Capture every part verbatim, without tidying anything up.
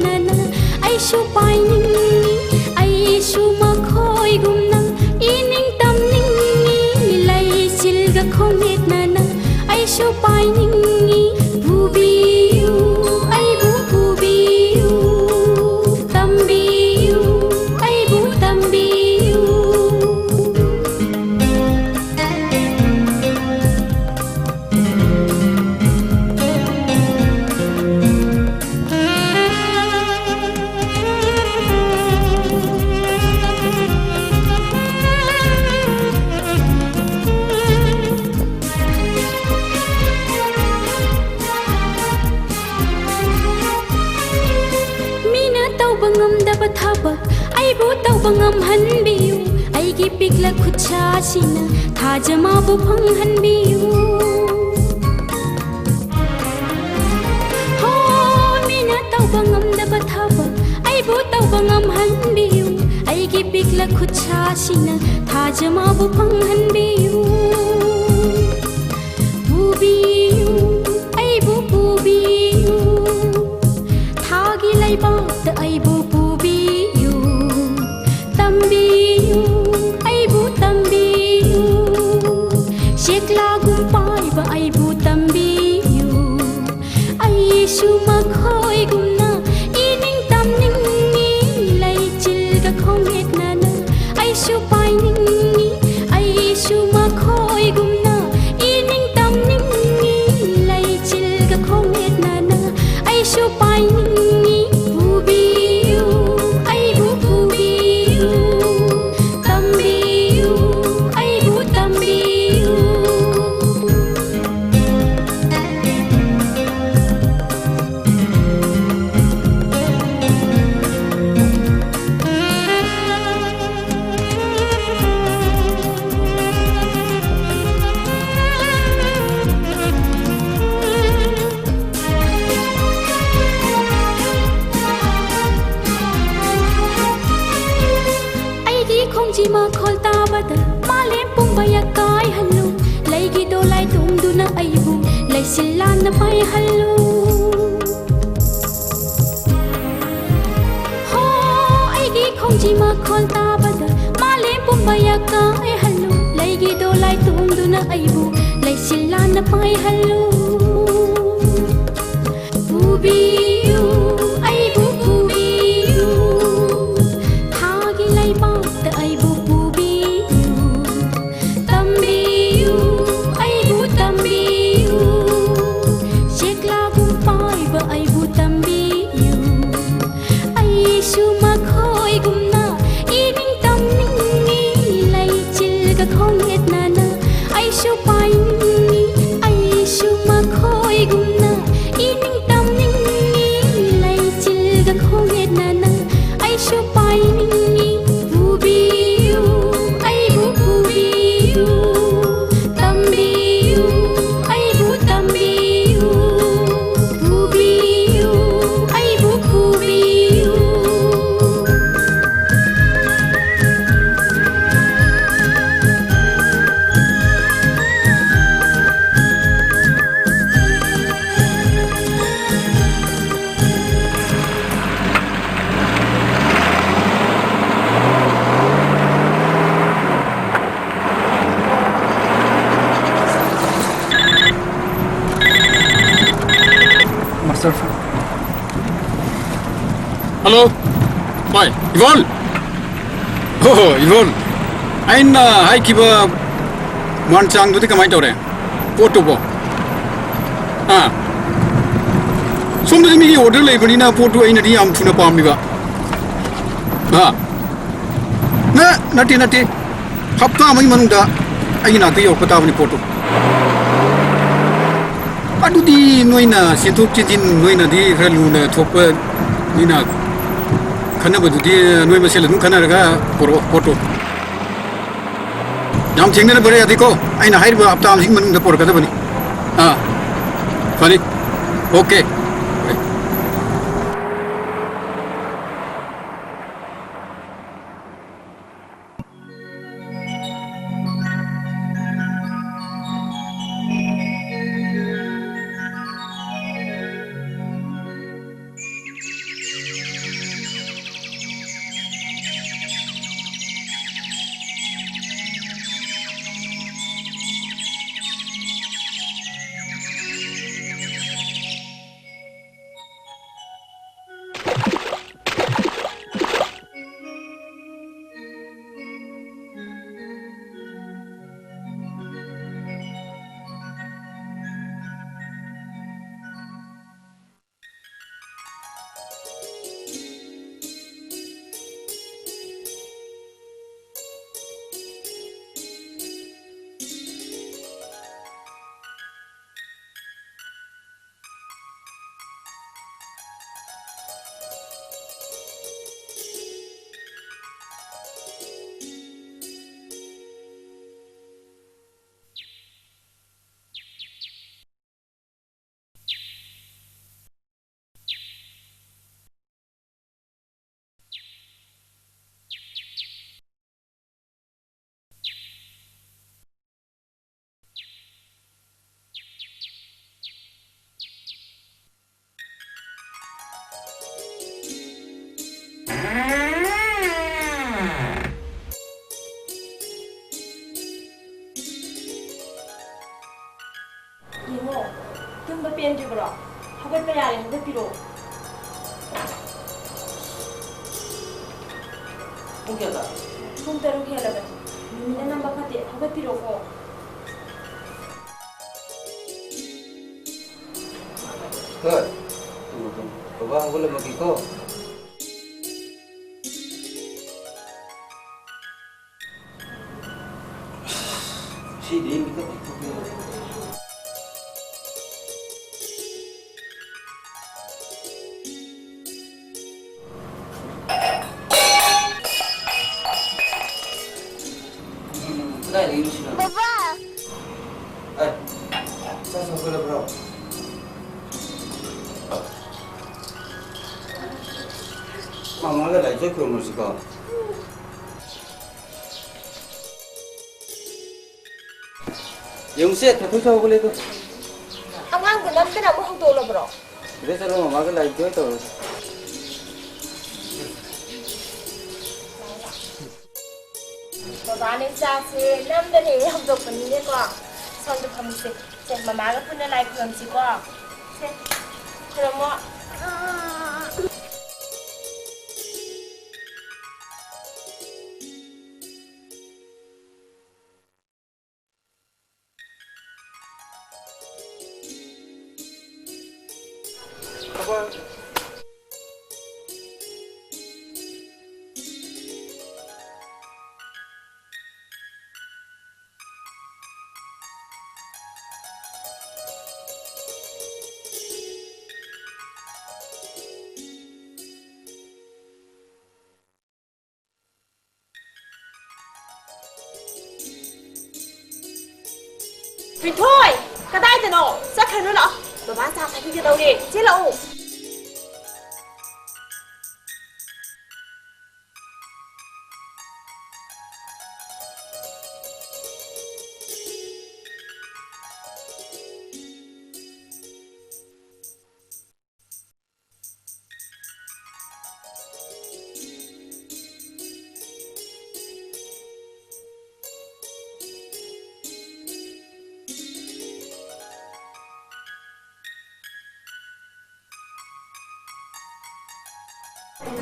ꯅꯅ ꯑꯩꯁꯨ ꯄꯥꯏꯅꯤꯡꯏ, ꯑꯩꯁꯨ ꯃꯈꯣꯏꯒꯨꯝꯅ ꯏꯅꯤꯡ ꯇꯝꯅꯤꯡꯏ꯫ ꯂꯩꯆꯤꯜꯒ ꯈꯣꯡꯅꯦꯠꯅꯅ ꯑꯩꯁꯨ ꯄꯥꯏꯅꯤꯡꯏ꯫ ꯄꯨꯕꯤꯌꯨ, ꯑꯩꯕꯨ ꯄꯨꯕꯤꯌꯨ, ꯇꯝꯕꯤꯌꯨ, ꯑꯩꯕꯨ ꯇꯝꯕꯤꯌꯨ꯫ ꯃꯤꯅ ꯇꯧꯕ ꯉꯝꯗꯕ ꯊꯕꯛ ꯑꯩꯕꯨ ꯇꯧꯕ ꯉꯝꯍꯟꯕꯤꯌꯨ꯫ ꯑꯩꯒꯤ ꯄꯤꯛꯂꯛ ꯈꯨꯠꯁꯥꯁꯤꯅ ꯊꯥꯖ ꯃꯥꯕꯨ ꯐꯪꯍꯟꯕꯤꯌꯨ꯫ ꯍꯣ, ꯃꯤꯅ ꯇꯧꯕ ꯉꯝꯗꯕ ꯊꯕꯛ ꯑꯩꯕꯨ ꯇꯧꯕ ꯉꯝꯍꯟꯕꯤꯌꯨ꯫ ꯑꯩꯒꯤ ꯄꯤꯛꯂꯛ ꯈꯨꯠꯁꯥꯁꯤꯅ ꯊꯥꯖ ꯃꯥꯕꯨ ꯐꯪꯍꯟꯕꯤꯌꯨ꯫ ꯄꯨꯕꯤꯌꯨ, ꯑꯩꯕꯨ ꯄꯨꯕꯤꯌꯨ, ꯊꯥꯒꯤ ꯂꯩꯕꯥꯛꯇ ꯑꯩꯕꯨ ꯄꯨꯕꯤꯌꯨ꯫ ꯇꯝꯕꯤꯌꯨ, ꯑꯩꯕꯨ ꯇꯝꯕꯤꯌꯨ, ꯆꯦꯛꯂꯥꯒꯨꯝ ꯄꯥꯏꯕ ꯑꯩꯕꯨ ꯇꯝꯕꯤꯌꯨ꯫ ꯑꯩꯁꯨ ꯃꯈꯣꯏꯒꯨꯝꯅ ꯏꯅꯤꯡ ꯇꯝꯅꯤꯡꯏ, ꯂꯩꯆꯤꯜꯒ ꯈꯣꯡꯌꯦꯠꯅꯅ ꯑꯩꯁꯨ ꯄꯥꯏꯅꯤꯡꯏ꯫ ꯑꯩꯁꯨ ꯃꯈꯣꯏꯒꯨꯝꯅ ꯏꯅꯤꯡ ꯇꯝꯅꯤꯡꯏ, ꯂꯩꯆꯤꯜꯒ ꯈꯣꯡꯌꯦꯠꯅꯅ ꯑꯩꯁꯨ ꯄꯥꯏꯅꯤꯡꯏ꯫ ꯄꯨꯕꯤꯌꯨ, ꯑꯩꯕꯨ ꯄꯨꯕꯤꯌꯨ, ꯇꯝꯕꯤꯌꯨ, ꯑꯩꯕꯨ ꯇꯝꯕꯤꯌꯨ꯫ ꯑꯩꯒꯤ ꯈꯣꯡꯖꯤ ꯃꯈꯣꯜ ꯇꯥꯕꯗ ꯃꯥꯂꯦꯝ ꯄꯨꯝꯕ ꯌꯥꯀꯥꯏꯍꯜꯂꯨ꯫ ꯂꯩꯒꯤ ꯗꯣꯂꯥꯏ ꯇꯣꯡꯗꯨꯅ ꯑꯩꯕꯨ ꯂꯩꯆꯤꯜ ꯂꯥꯟꯅ ꯄꯥꯏꯍꯜꯂꯨ꯫ ꯁꯤ ꯃꯈꯣꯜ ꯇꯥꯕꯗ ꯃꯥꯂꯦꯝ ꯄꯨꯝꯕ ꯌꯥꯀꯥꯏꯍꯜꯂꯨ꯫ ꯂꯩꯒꯤ ꯗꯣꯂꯥꯏ ꯇꯣꯡꯗꯨꯅ ꯑꯩꯕꯨ ꯂꯩꯆꯤꯜ ꯂꯥꯟꯅ ꯄꯥꯏꯍꯜꯂꯨ꯫ ꯄꯨꯕꯤꯌꯨ, ꯑꯩꯕꯨ ꯄꯨꯕꯤꯌꯨ꯫ ꯊꯥꯒꯤ ꯂꯩꯕꯥꯛꯇ ꯑꯩꯕꯨ ꯄꯨꯕꯤꯌꯨ꯫ ꯇꯝꯕꯤꯌꯨ, ꯑꯩꯕꯨ ꯇꯝꯕꯤꯌꯨ꯫ ꯆꯦꯛꯂꯥꯒꯨꯝ ꯄꯥꯏꯕ ꯑꯩꯕꯨ ꯇꯝꯕꯤꯌꯨ꯫ ꯑꯩꯁꯨ ꯃꯈꯣꯏꯒꯨꯝꯅ ꯏꯅꯤꯡ ꯇꯝꯅꯤꯡꯉꯤ꯫ ꯂꯩꯆꯤꯜꯒ ꯈꯣꯡꯌꯦꯠꯅꯅ ꯑꯩꯁꯨ ꯄꯥꯏꯅꯤꯡꯉꯤ꯫ ꯑꯩꯁꯨ ꯃꯈꯣꯏꯒꯨꯝꯅ ꯏꯅꯤꯡ ꯇꯝꯅꯤꯡꯉꯤ꯫ ꯂꯩꯆꯤꯜꯒ ꯈꯣꯡꯌꯦꯠꯅꯅ ꯑꯩꯁꯨ ꯄꯥꯏꯅꯤꯡꯉꯤ꯫ ꯄꯨꯕꯤꯌꯨ, ꯑꯩꯕꯨ ꯄꯨꯕꯤꯌꯨ꯫ ꯇꯝꯕꯤꯌꯨ, ꯑꯩꯕꯨ ꯇꯝꯕꯤꯌꯨ꯫ ꯄꯨꯕꯤꯌꯨ, ꯑꯩꯕꯨ ꯄꯨꯕꯤꯌꯨ꯫ Master phone. Hello. Hi, Yvonne. Oh, Yvonne. ꯑꯩꯅ ꯍꯥꯏꯈꯤꯕ ꯃꯥꯟ ꯆꯥꯡꯗꯨꯗꯤ ꯀꯃꯥꯏꯅ ꯇꯧꯔꯦ? ꯄꯣꯠꯇꯨꯕꯣ? ꯑꯥ꯫ ꯁꯣꯝꯗꯗꯤ ꯃꯤꯒꯤ order ꯂꯩꯕꯅꯤꯅ ꯄꯣꯠꯇꯨ ꯑꯩꯅꯗꯤ ꯌꯥꯝ ꯊꯨꯅ ꯄꯥꯝꯃꯤꯕ꯫ ꯑꯥ꯫ ꯅ-, ꯅꯠꯇꯦ, ꯅꯠꯇꯦ꯫ ꯍꯞꯇꯥ ꯑꯃꯒꯤ ꯃꯅꯨꯡꯗ ꯑꯩꯒꯤ ꯅꯥꯛꯇ ꯌꯧꯔꯛꯄ ꯇꯥꯕꯅꯤ ꯄꯣꯠꯇꯨ꯫ ꯑꯗꯨꯗꯤ ꯅꯣꯏꯅ ꯆꯦꯟꯊꯣꯛ ꯆꯦꯟꯁꯤꯟ ꯅꯣꯏꯅꯗꯤ ꯈꯔ ꯂꯨꯅ ꯊꯣꯛꯄꯅꯤꯅ ꯈꯟꯅꯕꯗꯨꯗꯤ ꯅꯣꯏ ꯃꯁꯦꯜ ꯑꯗꯨꯝ ꯈꯟꯅꯔꯒ ꯄꯨꯔꯛꯑꯣ ꯄꯣꯠꯇꯨ꯫ ꯌꯥꯝ ꯊꯦꯡꯅꯅ ꯐꯔꯦ ꯌꯥꯗꯦꯀꯣ꯫ ꯑꯩꯅ ꯍꯥꯏꯔꯤꯕ ꯍꯞꯇꯥ ꯑꯃꯁꯤꯒꯤ ꯃꯅꯨꯡꯗ ꯄꯨꯔꯛꯀꯗꯕꯅꯤ꯫ ꯑꯥ, ꯐꯅꯤ꯫ Okay. ꯌꯦꯡꯉꯣ, ꯇꯨꯝꯕ ꯄꯦꯟꯗ꯭ꯔꯤꯕ꯭ꯔꯣ? ꯍꯧꯒꯠꯄ ꯌꯥꯔꯦ, ꯍꯧꯒꯠꯄꯤꯔꯣ꯫ ꯄꯨꯡ ꯀꯌꯥ ꯇꯥꯔꯦ? ꯄꯨꯡ ꯇꯔꯨꯛ ꯍꯦꯜꯂꯕꯅꯤ꯫ ꯅꯨꯃꯤꯠꯅ ꯅꯝꯕ ꯐꯠꯇꯦ, ꯍꯧꯒꯠꯄꯤꯔꯣꯀꯣ꯫ ꯍꯣꯏ꯫ ꯕꯕꯥ ꯍꯧꯒꯠꯂꯝꯃꯒꯦꯀꯣ꯫ ꯁꯤꯗꯤ ꯃꯤꯀꯞ ꯊꯣꯛꯄ ꯌꯥꯔꯣꯏ꯫ ꯀꯗꯥꯏꯗꯒꯤꯅꯣ ꯁꯤꯅ? ꯕꯕꯥ! ꯑꯦ, ꯆꯥꯛ ꯆꯥꯊꯣꯛꯂꯕ꯭ꯔꯣ? ꯃꯃꯥꯒ ꯂꯥꯏꯖ ꯈꯨꯔꯨꯝꯃꯨꯁꯤꯀꯣ꯫ ꯌꯦꯡꯉꯨꯁꯦ, ꯊꯣꯏꯊꯣꯏꯁꯨ ꯍꯧꯒꯠꯂꯦ ꯑꯗꯣ꯫ ꯑꯉꯥꯡꯗꯣ ꯅꯝꯗꯅ ꯑꯃꯨꯛ ꯍꯧꯗꯣꯛꯂꯕ꯭ꯔꯣ? ꯁꯤꯗ ꯆꯠꯂꯣ, ꯃꯃꯥꯒ ꯂꯥꯏ ꯖꯣꯏ ꯇꯧꯔꯨꯁꯦ꯫ ꯕꯕꯥꯅꯦ ꯆꯥꯁꯦ ꯅꯝꯗꯅ ꯍꯦꯛ ꯍꯧꯗꯣꯛꯄꯅꯤꯅꯦꯀꯣ꯫ ꯁꯣꯝꯗ ꯐꯝꯁꯦ꯫ ꯁꯦ, ꯃꯃꯥꯒ ꯄꯨꯟꯅ ꯂꯥꯏ ꯈꯨꯔꯨꯝꯁꯤꯀꯣ꯫ ꯁꯦ, ꯈꯨꯔꯨꯝꯃꯣ꯫ ꯊꯣꯏ! ꯀꯗꯥꯏꯗꯅꯣ? ꯆꯠꯈ꯭ꯔꯅꯨ, ꯂꯥꯛꯑꯣ꯫ ꯕꯕꯥ ꯆꯥ ꯊꯛꯈꯤꯒꯗꯧꯔꯦ꯫ ꯆꯦꯜꯂꯛꯑꯣ꯫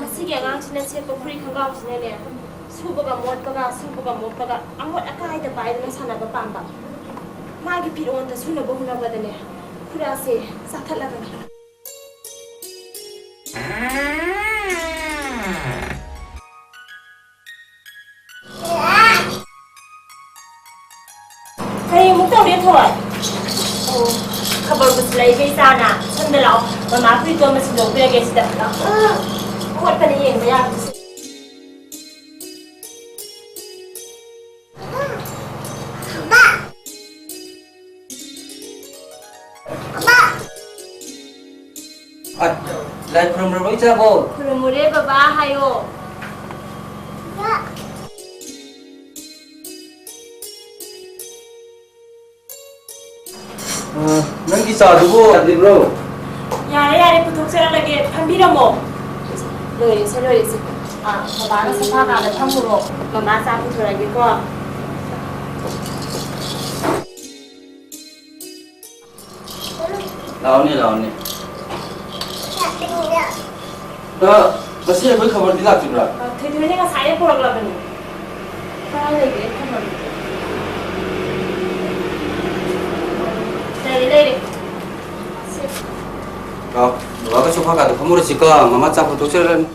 ꯃꯁꯤꯒꯤ ꯑꯉꯥꯡꯁꯤꯅ ꯁꯦꯠꯄ ꯐꯨꯔꯤꯠ ꯈꯣꯡꯒ꯭ꯔꯥꯎꯁꯤꯅꯅꯦ, ꯁꯨꯕꯒ ꯃꯣꯠꯄꯒ, ꯁꯨꯕꯒ ꯃꯣꯠꯄꯒ, ꯑꯃꯣꯠ ꯑꯀꯥꯏꯗ ꯄꯥꯏꯗꯨꯅ ꯁꯥꯟꯅꯕ ꯄꯥꯝꯕ꯫ ꯃꯥꯒꯤ ꯐꯤꯔꯣꯟꯗ ꯁꯨꯅꯕ ꯍꯣꯠꯅꯕꯗꯅꯦ, ꯈꯨꯔꯥꯁꯦ ꯆꯥꯊꯠꯂꯕꯅꯤ꯫ ꯀꯔꯤ ꯑꯃꯨꯛ ꯇꯧꯔꯦ, ꯊꯣꯏ? ꯑꯣ, ꯈꯕꯔꯕꯨ ꯁꯤꯜꯂꯛꯏꯕ ꯏꯆꯥꯅ꯫ ꯁꯣꯝꯗ ꯂꯥꯛꯑꯣ, ꯃꯃꯥ ꯐꯨꯔꯤꯠꯇꯣ ꯑꯃ ꯁꯤꯟꯗꯣꯛꯄꯤꯔꯒꯦ ꯁꯤꯗ꯫ ꯃꯣꯠꯄꯅ ꯌꯦꯡꯕ ꯌꯥꯗ꯭ꯔꯤꯁꯦ꯫ ꯑ, ꯂꯥꯏ ꯈꯨꯔꯨꯝꯃꯨꯔꯕꯣ ꯏꯆꯥꯕꯣ? ꯈꯨꯔꯨꯝꯃꯨꯔꯦ ꯕꯕꯥ ꯍꯥꯏꯌꯣ꯫ ꯑ, ꯅꯪꯒꯤ ꯆꯥꯗꯨꯕꯨ ꯌꯥꯗ꯭ꯔꯤꯕ꯭ꯔꯣ? ꯌꯥꯔꯦ, ꯌꯥꯔꯦ, ꯄꯨꯊꯣꯛꯆꯔꯛꯂꯒꯦ, ꯐꯝꯕꯤꯔꯝꯃꯣ꯫ ꯂꯣꯏꯔꯦꯁꯦ, ꯂꯣꯏꯔꯦꯁꯦ꯫ ꯑ, ꯕꯕꯥꯅ ꯁꯣꯐꯥ ꯀꯥꯗ ꯐꯝꯃꯨꯔꯣ꯫ ꯃꯃꯥ ꯆꯥ ꯄꯨꯊꯣꯔꯛꯑꯒꯦꯀꯣ꯫ ꯂꯥꯛꯑꯣꯅꯦ, ꯂꯥꯛꯑꯣꯅꯦ꯫ ꯑ, ꯉꯁꯤ ꯑꯩꯈꯣꯏ ꯈꯕꯔꯗꯤ ꯂꯥꯛꯈꯤꯕ꯭ꯔꯥ? ꯑ, ꯊꯣꯏꯊꯣꯏꯅ ꯉꯁꯥꯏꯅ ꯄꯨꯔꯛꯂꯕꯅꯤ꯫ ꯀꯗꯥꯏ ꯂꯩꯒꯦ ꯈꯕꯔꯗꯨ? ꯂꯩꯔꯦ, ꯂꯩꯔꯦ꯫ ꯁꯦ꯫ ꯂꯥꯛꯑꯣ, ꯕꯕꯥꯒ ꯁꯣꯐꯥ ꯀꯥꯗ ꯐꯝꯃꯨꯔꯁꯤꯀꯣ, ꯃꯃꯥ ꯆꯥ ꯄꯨꯊꯣꯛꯆꯔꯅꯤ꯫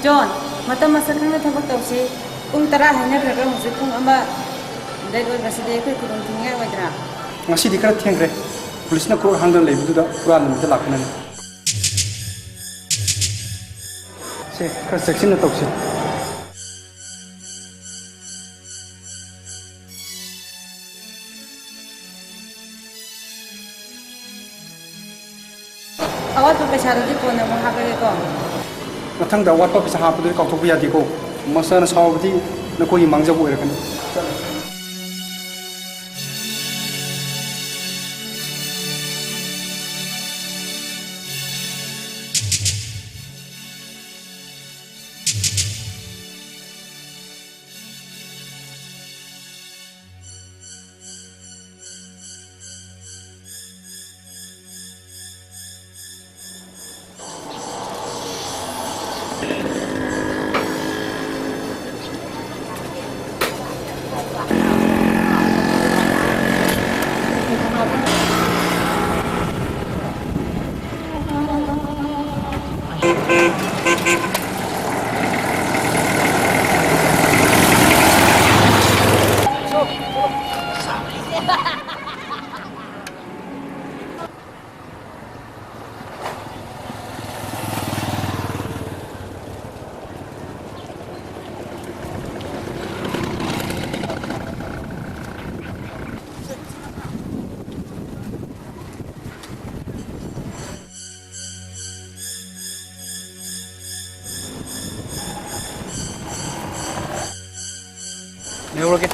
ꯖꯣꯟ, ꯃꯇꯝ ꯃꯁꯛ ꯈꯪꯅ ꯊꯕꯛ ꯇꯧꯁꯤ꯫ ꯄꯨꯡ ꯇꯔꯥ ꯍꯥꯏꯅꯈ꯭ꯔꯒ ꯍꯧꯖꯤꯛ ꯄꯨꯡ ꯑꯃ ꯂꯦꯠ ꯑꯣꯏꯕꯁꯤꯗꯤ ꯑꯩꯈꯣꯏ ꯈꯨꯗꯣꯡ ꯊꯤꯅꯤꯡꯉꯥꯏ ꯑꯣꯏꯗ꯭ꯔꯥ? ꯉꯁꯤꯗꯤ ꯈꯔ ꯊꯦꯡꯈ꯭ꯔꯦ꯫ ꯄꯨꯂꯤꯁꯅ ꯀ꯭ꯔꯣꯛ ꯍꯥꯡꯗꯅ ꯂꯩꯕꯗꯨꯗ ꯍꯨꯔꯥꯟꯕ ꯃꯤꯗ ꯂꯥꯛꯀꯅꯤ꯫ ꯁꯦ, ꯈꯔ ꯆꯦꯛꯁꯤꯟꯅ ꯇꯧꯁꯤ꯫ ꯑꯋꯥꯠꯄ ꯄꯩꯁꯥꯗꯨꯗꯤ ꯀꯣꯟꯅ ꯑꯃꯨꯛ ꯍꯥꯞꯄꯒꯦꯀꯣ꯫ ꯃꯊꯪꯗ ꯑꯋꯥꯠꯄ ꯄꯩꯁꯥ ꯍꯥꯞꯄꯗꯨꯗꯤ ꯀꯥꯎꯊꯣꯛꯄ ꯌꯥꯗꯦꯀꯣ꯫ ꯃꯁꯥꯅ ꯁꯥꯎꯔꯕꯗꯤ ꯅꯈꯣꯏꯒꯤ ꯃꯥꯡꯖꯕ ꯑꯣꯏꯔꯛꯀꯅꯤ꯫ ꯂꯩꯍꯧꯔꯒꯦ꯫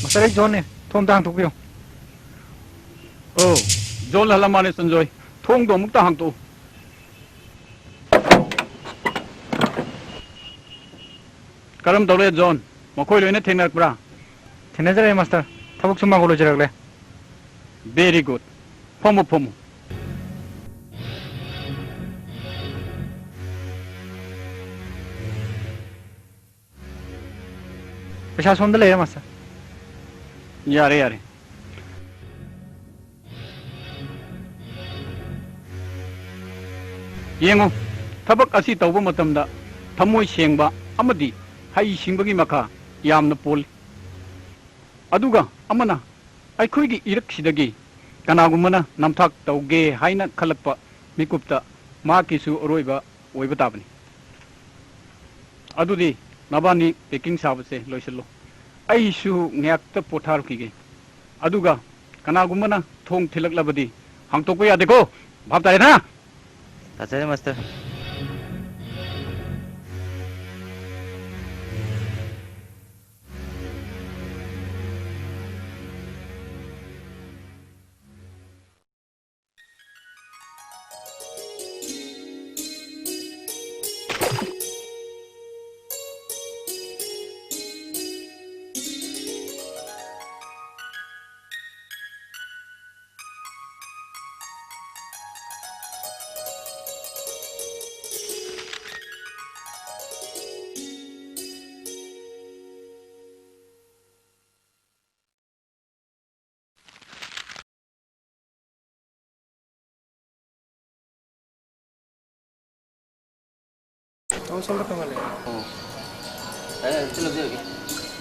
ꯃꯥꯁꯇꯔ, ꯑꯩ ꯖꯣꯟꯅꯦ꯫ ꯊꯣꯡ ꯑꯝꯇ ꯍꯥꯡꯇꯣꯛꯄꯤꯌꯨ꯫ ꯑꯣ, ꯖꯣꯟ ꯍꯜꯂ ꯃꯥꯜꯂꯦ, ꯁꯟꯖꯣꯏ꯫ ꯊꯣꯡꯗꯣ ꯑꯃꯨꯛꯇ ꯍꯥꯡꯇꯣꯛꯎ꯫ ꯀꯔꯝ ꯇꯧꯔꯦ, ꯖꯣꯟ? ꯃꯈꯣꯏ ꯂꯣꯏꯅ ꯊꯦꯡꯅꯔꯛꯄ꯭ꯔꯥ? ꯊꯦꯡꯅꯖꯔꯦ, ꯃꯥꯁꯇꯔ꯫ ꯊꯕꯛ ꯁꯨꯝ ꯃꯥꯡꯒꯣꯜ ꯂꯣꯏꯖꯔꯛꯂꯦ꯫ Very good. ꯐꯝꯃꯨ, ꯐꯝꯃꯨ꯫ ꯄꯩꯁꯥ ꯁꯣꯝꯗ ꯂꯩꯔꯦ, ꯃꯥꯁꯇꯔ꯫ ꯌꯥꯔꯦ, ꯌꯥꯔꯦ꯫ ꯌꯦꯡꯉꯨ, ꯊꯕꯛ ꯑꯁꯤ ꯇꯧꯕ ꯃꯇꯝꯗ ꯊꯃꯣꯏ ꯁꯦꯡꯕ ꯑꯃꯗꯤ ꯍꯩꯁꯤꯡꯕꯒꯤ ꯃꯈꯥ ꯌꯥꯝꯅ ꯄꯣꯜꯂꯤ꯫ ꯑꯗꯨꯒ ꯑꯃꯅ ꯑꯩꯈꯣꯏꯒꯤ ꯏꯔꯛꯁꯤꯗꯒꯤ ꯀꯅꯥꯒꯨꯝꯕꯅ ꯅꯝꯊꯥꯛ ꯇꯧꯒꯦ ꯍꯥꯏꯅ ꯈꯜꯂꯛꯄ ꯃꯤꯀꯨꯞꯇ ꯃꯍꯥꯛꯀꯤꯁꯨ ꯑꯔꯣꯏꯕ ꯑꯣꯏꯕ ꯇꯥꯕꯅꯤ꯫ ꯑꯗꯨꯗꯤ ꯅꯕꯥꯅꯤ packing ꯁꯥꯕꯁꯦ ꯂꯣꯏꯁꯤꯜꯂꯣ꯫ ꯑꯩꯁꯨ ꯉꯥꯏꯍꯥꯛꯇ ꯄꯣꯊꯥꯔꯨꯈꯤꯒꯦ꯫ ꯑꯗꯨꯒ ꯀꯅꯥꯒꯨꯝꯕꯅ ꯊꯣꯡ ꯊꯤꯜꯂꯛꯂꯕꯗꯤ ꯍꯥꯡꯇꯣꯛꯄ ꯌꯥꯗꯦꯀꯣ꯫ ꯚꯥꯞ ꯇꯥꯔꯦꯅ? ꯇꯥꯖꯔꯦ, ꯃꯥꯁꯇꯔ꯫ ꯑꯣ꯫ ꯌꯥꯔꯦ, ꯌꯥꯔꯦ, ꯆꯠꯂꯁꯤ ꯍꯧꯖꯤꯛ꯫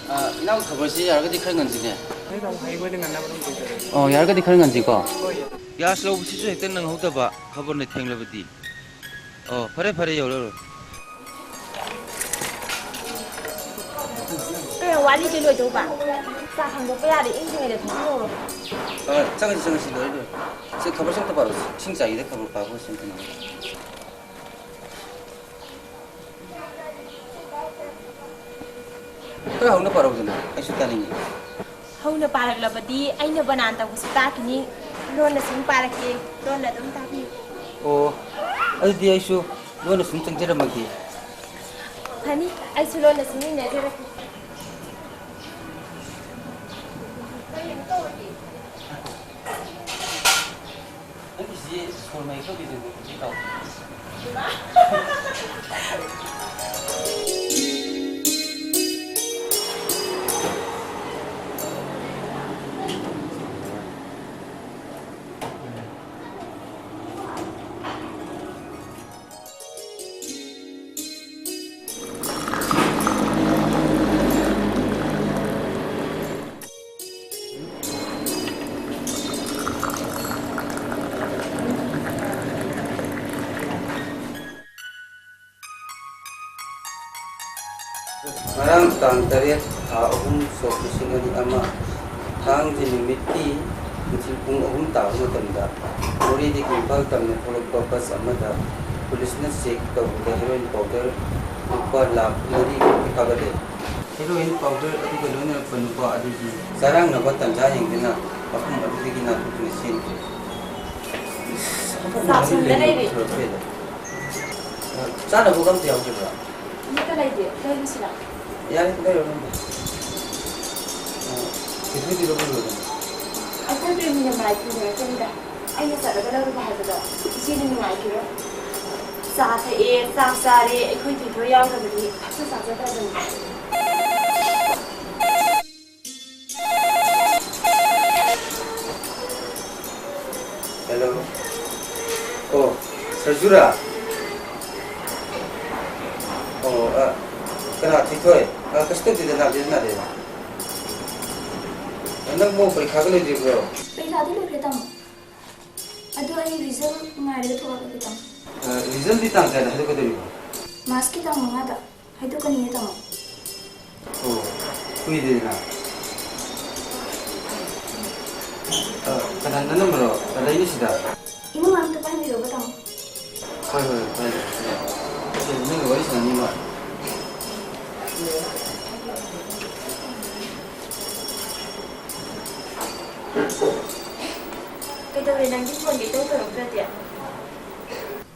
ꯑ, ꯏꯅꯥꯎꯒꯤ ꯈꯕꯔꯁꯤ ꯌꯥꯔꯒꯗꯤ ꯈꯔ ꯉꯟꯁꯤꯅꯦ꯫ ꯑꯩꯅ ꯑꯃꯨꯛ ꯍꯌꯦꯡ ꯑꯣꯏꯅ ꯉꯟꯅꯕ ꯑꯗꯨꯝ ꯇꯧꯖꯔꯒꯦ꯫ ꯑꯣ, ꯌꯥꯔꯒꯗꯤ ꯈꯔ ꯉꯟꯁꯤꯀꯣ꯫ ꯍꯣꯏ꯫ ꯒ꯭ꯌꯥꯁ ꯂꯧꯕꯁꯤꯁꯨ ꯍꯦꯛꯇ ꯅꯪꯍꯧꯗꯕ, ꯈꯕꯔꯅ ꯊꯦꯡꯂꯕꯗꯤ꯫ ꯑꯣ, ꯐꯔꯦ, ꯐꯔꯦ, ꯌꯧꯔꯣ, ꯌꯧꯔꯣ꯫ ꯀꯩꯅꯣ, ꯋꯥꯠꯂꯤꯁꯦ ꯂꯣꯏꯗꯧꯕ? ꯆꯥ ꯊꯥꯡꯗꯣꯛꯄ ꯌꯥꯔꯦ, ꯏꯪꯗ꯭ꯔꯤꯉꯩꯗ ꯊꯛꯆꯤꯜꯍꯧꯔꯣ꯫ ꯑ, ꯆꯪꯉꯁꯤ, ꯆꯪꯉꯁꯤ, ꯂꯣꯏꯔꯦ, ꯂꯣꯏꯔꯦ꯫ ꯁꯤ ꯈꯕꯔꯁꯦ ꯑꯝꯇ ꯄꯥꯔꯣ, ꯏꯁꯤꯡ ꯆꯥꯏꯒꯤꯗ ꯈꯕꯔ ꯄꯥꯕ ꯁꯤ ꯑꯝꯇ ꯅꯪꯉꯣ꯫ ꯈꯔ ꯍꯧꯅ ꯄꯥꯔꯧꯗꯅ, ꯑꯩꯁꯨ ꯇꯥꯅꯤꯡꯉꯤ꯫ ꯍꯧꯅ ꯄꯥꯔꯛꯂꯕꯗꯤ ꯑꯩꯅ ꯕꯅꯥꯟ ꯇꯧꯕꯁꯨ ꯇꯥꯈꯤꯅꯤ꯫ ꯂꯣꯟꯅ ꯁꯨꯝ ꯄꯥꯔꯛꯀꯦ, ꯂꯣꯟꯅ ꯑꯗꯨꯝ ꯇꯥꯕꯤꯌꯨ꯫ ꯑꯣ, ꯑꯗꯨꯗꯤ ꯑꯩꯁꯨ ꯂꯣꯟꯅ ꯁꯨꯝ ꯆꯪꯖꯔꯝꯃꯒꯦ꯫ ꯐꯅꯤ, ꯑꯩꯁꯨ ꯂꯣꯟꯅ ꯁꯨꯝ ꯏꯟꯅꯖꯔꯛꯀꯦ꯫ ꯅꯪꯒꯤꯁꯤ ꯁꯣꯔ ꯃꯌꯦꯛ ꯈꯔ ꯂꯤꯖꯕ ꯈꯣꯠꯄꯤ ꯇꯧ꯫ ꯉꯔꯥꯡ ꯇꯥꯡ ꯇꯔꯦꯠ, ꯊꯥ ꯑꯍꯨꯝ, ꯁꯣꯛ ꯂꯤꯁꯤꯡ ꯑꯅꯤ ꯑꯃ, ꯊꯥꯡꯖ ꯅꯨꯃꯤꯠꯀꯤ ꯅꯨꯡꯊꯤꯜ ꯄꯨꯡ ꯑꯍꯨꯝ ꯇꯥꯕ ꯃꯇꯝꯗ ꯃꯣꯔꯦꯗꯒꯤ ꯏꯝꯐꯥꯜ ꯇꯝꯅ ꯊꯣꯛꯂꯛꯄ ꯕꯁ ꯑꯃꯗ ꯄꯨꯂꯤꯁꯅ ꯆꯦꯛ ꯇꯧꯕꯗ ꯍꯦꯔꯣꯏꯟ ꯄꯥꯎꯗꯔ ꯂꯨꯄꯥ ꯂꯥꯈ ꯃꯔꯤ ꯐꯥꯒꯠꯂꯦ꯫ ꯍꯦꯔꯣꯏꯟ ꯄꯥꯎꯗꯔ ꯑꯗꯨꯒ ꯂꯣꯏꯅꯔꯛꯄ ꯅꯨꯄꯥ ꯑꯗꯨꯒꯤ ꯆꯔꯥꯡꯅꯕ ꯇꯟꯖꯥ ꯌꯦꯡꯗꯨꯅ ꯃꯐꯝ ꯑꯗꯨꯗꯒꯤ ꯅꯥꯟꯊꯣꯛꯇꯨꯅ ꯆꯦꯟꯈ꯭ꯔꯦ꯫ ꯆꯥꯛꯁꯪꯗ ꯂꯩꯔꯦ꯫ ꯆꯥꯅꯕꯒ ꯑꯝꯇ ꯌꯥꯎꯗꯕ꯭ꯔꯥ? ꯑꯃꯠꯇ ꯂꯩꯇꯦ꯫ ꯂꯩꯔꯨꯁꯤꯔꯥ? ꯌꯥꯔꯦ, ꯂꯩꯔꯨꯔꯣ ꯑꯝꯇ꯫ ꯑ, ꯀꯩꯊꯦꯜꯗꯤ ꯂꯧꯕ ꯂꯣꯏꯔꯕꯣ? ꯑꯩꯈꯣꯏ ꯄ꯭ꯔꯦꯃꯤꯅ ꯃꯥꯏ ꯄꯨꯅꯔꯛꯀꯅꯤꯗ꯫ ꯑꯩꯅ ꯆꯠꯂꯒ ꯂꯧꯔꯨꯕ ꯍꯥꯏꯕꯗꯣ ꯏꯆꯦꯅ ꯅꯨꯡꯉꯥꯏꯈꯤꯔꯣꯏ꯫ ꯆꯥ ꯊꯛꯑꯦ, ꯆꯥꯛ ꯆꯥꯔꯦ, ꯑꯩꯈꯣꯏ ꯊꯣꯏꯊꯣꯏ ꯌꯥꯎꯗꯕꯗꯤ ꯐꯠꯇ ꯆꯥꯖꯗꯕꯅꯤ꯫ ꯍꯦꯜꯂꯣ꯫ ꯑꯣ, ꯁꯔꯖꯨꯔꯥ? ꯑꯣ, ꯑ, ꯀꯅꯥ, ꯊꯣꯏꯊꯣꯏ? ꯑ, ꯀꯩꯁꯨ ꯇꯧꯗꯦꯗ, ꯅꯥꯗꯦꯗ, ꯅꯥꯗꯦꯗ꯫ ꯑ, ꯅꯪꯕꯨ ꯄꯔꯤꯈꯥꯒ ꯂꯣꯏꯗ꯭ꯔꯤꯕ꯭ꯔꯣ? ꯄꯔꯤꯈꯥꯗꯤ ꯂꯣꯏꯈ꯭ꯔꯦ, ꯇꯥꯃꯣ꯫ ꯑꯗꯨ ꯑꯩ ꯔꯤꯖꯜ ꯉꯥꯏꯔꯒ ꯊꯣꯛꯂꯛꯑꯒꯦ, ꯇꯥꯃꯣ꯫ ꯑ, ꯔꯤꯖꯜꯗꯤ ꯇꯥꯡ ꯀꯌꯥꯗ ꯍꯥꯏꯗꯣꯛꯀꯗꯧꯔꯤꯕꯣ? ꯃꯥꯔꯁꯀꯤ ꯇꯥꯡ ꯃꯉꯥꯗ꯫ ꯍꯥꯏꯗꯣꯛꯀꯅꯤꯌꯦ, ꯇꯥꯃꯣ꯫ ꯑꯣ, ꯀꯨꯏꯗꯦꯗꯅ꯫ ꯑ, ꯀꯅꯥ, ꯅꯅꯝꯃꯔꯣ? ꯑ, ꯂꯩꯅꯤ ꯁꯤꯗ꯫ ꯏꯃꯨꯡ ꯑꯝꯇ ꯄꯥꯏꯕꯤꯔꯣꯕ, ꯇꯥꯃꯣ꯫ ꯍꯣꯏ, ꯍꯣꯏ, ꯍꯣꯏ, ꯄꯥꯏꯒꯦ꯫ ꯁꯦ, ꯅꯪꯒ ꯋꯥꯔꯤ ꯁꯥꯟꯅꯅꯤꯡꯕ꯫ ꯅꯪꯗꯤ ꯐꯣꯟꯒ ꯏꯇꯧ ꯇꯧꯔꯛꯇ꯭ꯔꯗꯤ?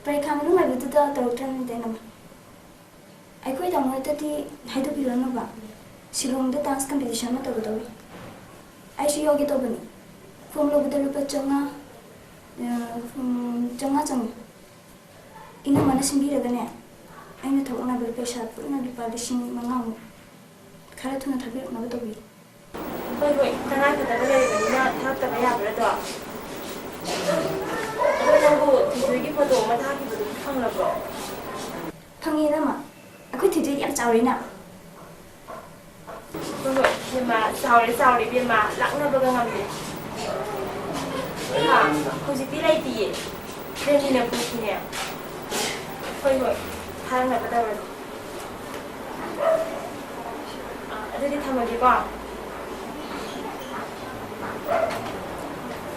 ꯄꯔꯤꯈꯥ ꯃꯅꯨꯡ ꯑꯣꯏꯕꯗꯨꯗ ꯇꯧꯔꯛꯇ꯭ꯔꯕꯅꯤꯗ, ꯏꯅꯝꯃ꯫ ꯑꯩꯈꯣꯏ ꯇꯥꯃꯣ ꯍꯣꯏꯗꯗꯤ ꯍꯥꯏꯗꯣꯛꯄꯤꯔꯅꯨꯕ꯫ ꯁꯤꯂꯣꯡꯗ dance competition ꯑꯃ ꯇꯧꯒꯗꯧꯔꯤ꯫ ꯑꯩꯁꯨ ꯌꯥꯎꯒꯦ ꯇꯧꯕꯅꯤ꯫ ꯐꯣꯝ ꯂꯧꯕꯗ ꯂꯨꯄꯥ ꯆꯥꯝꯃꯉꯥ, ꯑ, ꯎꯝ, ꯆꯥꯝꯃꯉꯥ ꯆꯪꯉꯤ꯫ ꯏꯅꯝꯃꯅ ꯁꯤꯟꯕꯤꯔꯒꯅꯦ, ꯑꯩꯅ ꯊꯕꯛ ꯅꯪꯕꯗ ꯄꯩꯁꯥ ꯄꯨꯟꯅ ꯂꯨꯄꯥ ꯂꯤꯁꯤꯡ ꯃꯉꯥꯃꯨꯛ ꯈꯔ ꯊꯨꯅ ꯊꯥꯕꯤꯔꯛꯅꯕ ꯇꯧꯕꯤꯌꯨ꯫ ꯍꯣꯏ, ꯍꯣꯏ, ꯇꯉꯥꯏ ꯐꯗꯕ ꯂꯩꯔꯕꯅꯤꯅ ꯊꯥꯔꯛꯇꯕ ꯌꯥꯕ꯭ꯔꯥꯗꯣ? ꯑꯗꯣ ꯅꯪꯕꯨ ꯊꯣꯏꯊꯣꯏꯒꯤ ꯐꯣꯇꯣ ꯑꯃ ꯊꯥꯈꯤꯕꯗꯨ ꯐꯪꯂꯕ꯭ꯔꯣ? ꯐꯪꯉꯦ, ꯏꯅꯝꯃ꯫ ꯑꯩꯈꯣꯏ ꯊꯣꯏꯊꯣꯏꯗꯤ ꯌꯥꯝ ꯆꯥꯎꯔꯦꯅ꯫ ꯍꯣꯏ, ꯍꯣꯏ, ꯏꯕꯦꯝꯃ, ꯆꯥꯎꯔꯦ, ꯆꯥꯎꯔꯦ, ꯏꯕꯦꯝꯃ, ꯂꯥꯛꯅꯕꯒ ꯉꯝꯗꯦ꯫ ꯍꯥ? ꯍꯧꯖꯤꯛꯇꯤ ꯂꯩꯇꯤꯌꯦ꯫ ꯂꯩꯅꯤꯅ ꯄꯨꯈꯤꯅꯦ꯫ ꯍꯣꯏ, ꯍꯣꯏ, ꯊꯥꯔꯛꯅꯕ ꯇꯧꯔꯒꯦ꯫ ꯑꯗꯨꯗꯤ ꯊꯝꯃꯒꯦꯀꯣ꯫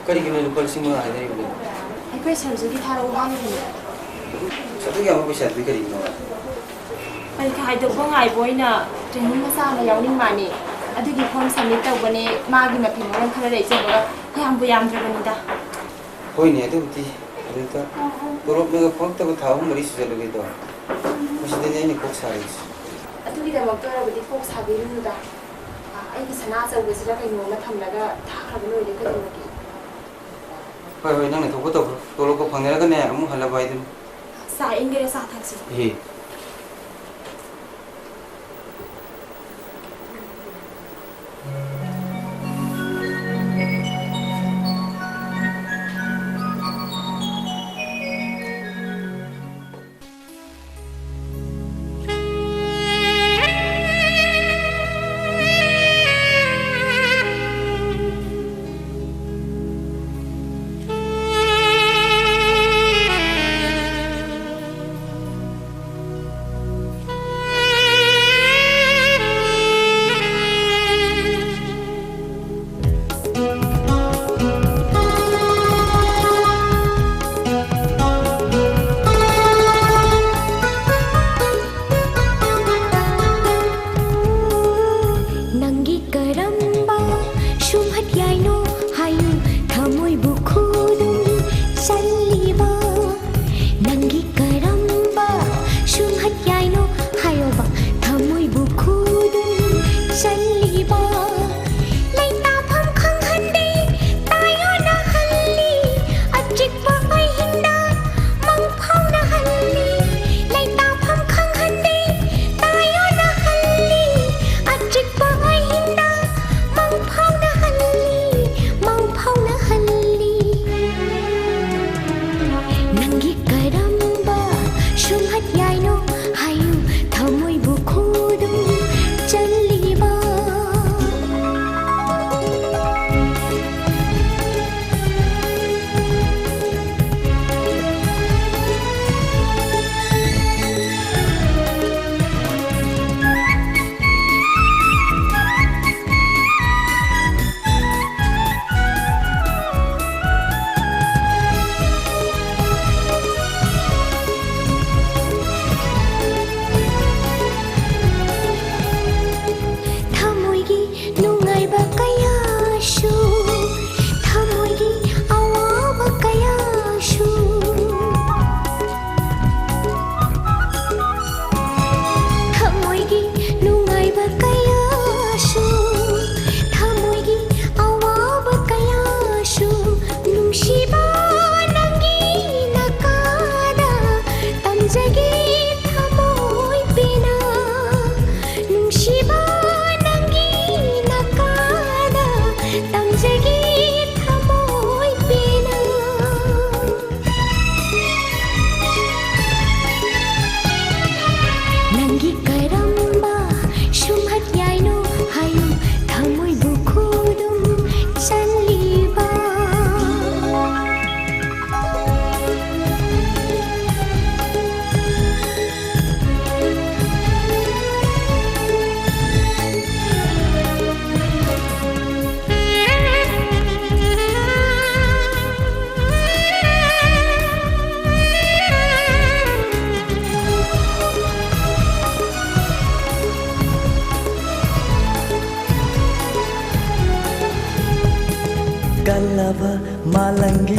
ꯀꯔꯤꯒꯤꯅꯣ ꯂꯨꯄꯥ ꯂꯤꯁꯤꯡ ꯃꯉꯥ ꯍꯥꯏꯅꯔꯤꯕꯗꯨ? ꯑꯩꯈꯣꯏ ꯁꯔꯖꯨꯒꯤ ꯊꯥꯔꯛꯎ ꯍꯥꯏꯔꯤꯕꯅꯦ꯫ ꯑꯗꯨꯛ ꯌꯥꯝꯕ ꯄꯩꯁꯥꯗꯨꯗꯤ ꯀꯔꯤꯒꯤꯅꯣ? ꯄꯔꯤꯈꯥ ꯍꯥꯏꯗꯣꯛꯄ ꯉꯥꯏꯕ ꯑꯣꯏꯅ training ꯃꯆꯥ ꯑꯃ ꯌꯥꯎꯅꯤꯡ ꯃꯥꯅꯦ꯫ ꯑꯗꯨꯒꯤ form submit ꯇꯧꯕꯅꯦ꯫ ꯃꯥꯒꯤ ꯃꯊꯧ ꯃꯔꯝ ꯈꯔ ꯂꯩꯖꯕꯒ ꯌꯥꯝꯕꯨ ꯌꯥꯝꯗ꯭ꯔꯕꯅꯤꯗ꯫ ꯍꯣꯏꯅꯦ, ꯑꯗꯨꯕꯨꯗꯤ꯫ ꯑꯗꯨꯗ ꯇꯣꯂꯣꯞꯅꯒ ꯐꯪꯉꯛꯇꯕ ꯊꯥ ꯑꯍꯨꯝ ꯃꯔꯤ ꯁꯨꯖꯜꯂꯒꯦꯗꯣ꯫ ꯃꯁꯤꯗꯅꯦ ꯑꯩꯅ ꯀꯣꯛ ꯁꯥꯔꯤꯁꯦ꯫ ꯑꯗꯨꯒꯤꯗꯃꯛꯇ ꯑꯣꯏꯔꯕꯗꯤ ꯀꯣꯛ ꯁꯥꯕꯤꯔꯨꯅꯨꯗ꯫ ꯑ, ꯑꯩꯒꯤ ꯁꯅꯥ ꯑꯆꯧꯕꯁꯤꯗ ꯀꯩꯅꯣꯝꯃ ꯊꯝꯂꯒ ꯊꯥꯈ꯭ꯔꯕ ꯂꯣꯏꯔꯦ ꯀꯩꯗꯧꯔꯒꯦ? ꯍꯣꯏ, ꯍꯣꯏ, ꯅꯪꯅ ꯊꯣꯛꯄ ꯇꯧꯈ꯭ꯔꯣ꯫ ꯇꯣꯂꯣꯞꯀ ꯐꯪꯅꯔꯒꯅꯦ ꯑꯃꯨꯛ ꯍꯜꯂꯕ ꯍꯥꯏꯗꯨꯅꯤ꯫ ꯆꯥ ꯏꯪꯒꯦꯔꯥ ꯆꯥ ꯊꯛꯁꯤ꯫ ꯏꯍꯦ꯫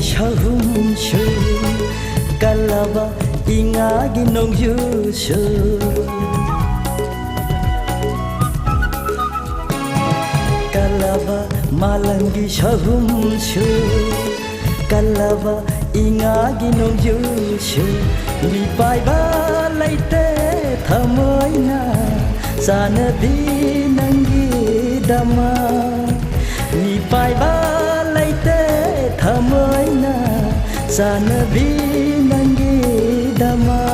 ꯁꯍꯨꯝꯁꯨ ꯀꯜꯂꯕ ꯏꯉꯥꯒꯤ ꯅꯣꯡꯖꯨꯁꯨ, ꯀꯜꯂꯕ ꯃꯥꯂꯪꯒꯤ ꯁꯍꯨꯝꯁꯨ, ꯀꯜꯂꯕ ꯏꯉꯥꯒꯤ ꯅꯣꯡꯖꯨꯁꯨ, ꯃꯤꯄꯥꯏꯕ ꯂꯩꯇꯦ ꯊꯃꯣꯏꯅ ꯆꯥꯟꯅꯕꯤ ꯅꯪꯒꯤꯗꯃꯛ꯫ ꯃꯤꯄꯥꯏꯕ ꯂꯩꯇꯦ ꯊꯃꯣꯏꯅ ꯆꯥꯟꯅꯕꯤ ꯅꯪꯒꯤꯗꯃꯛ꯫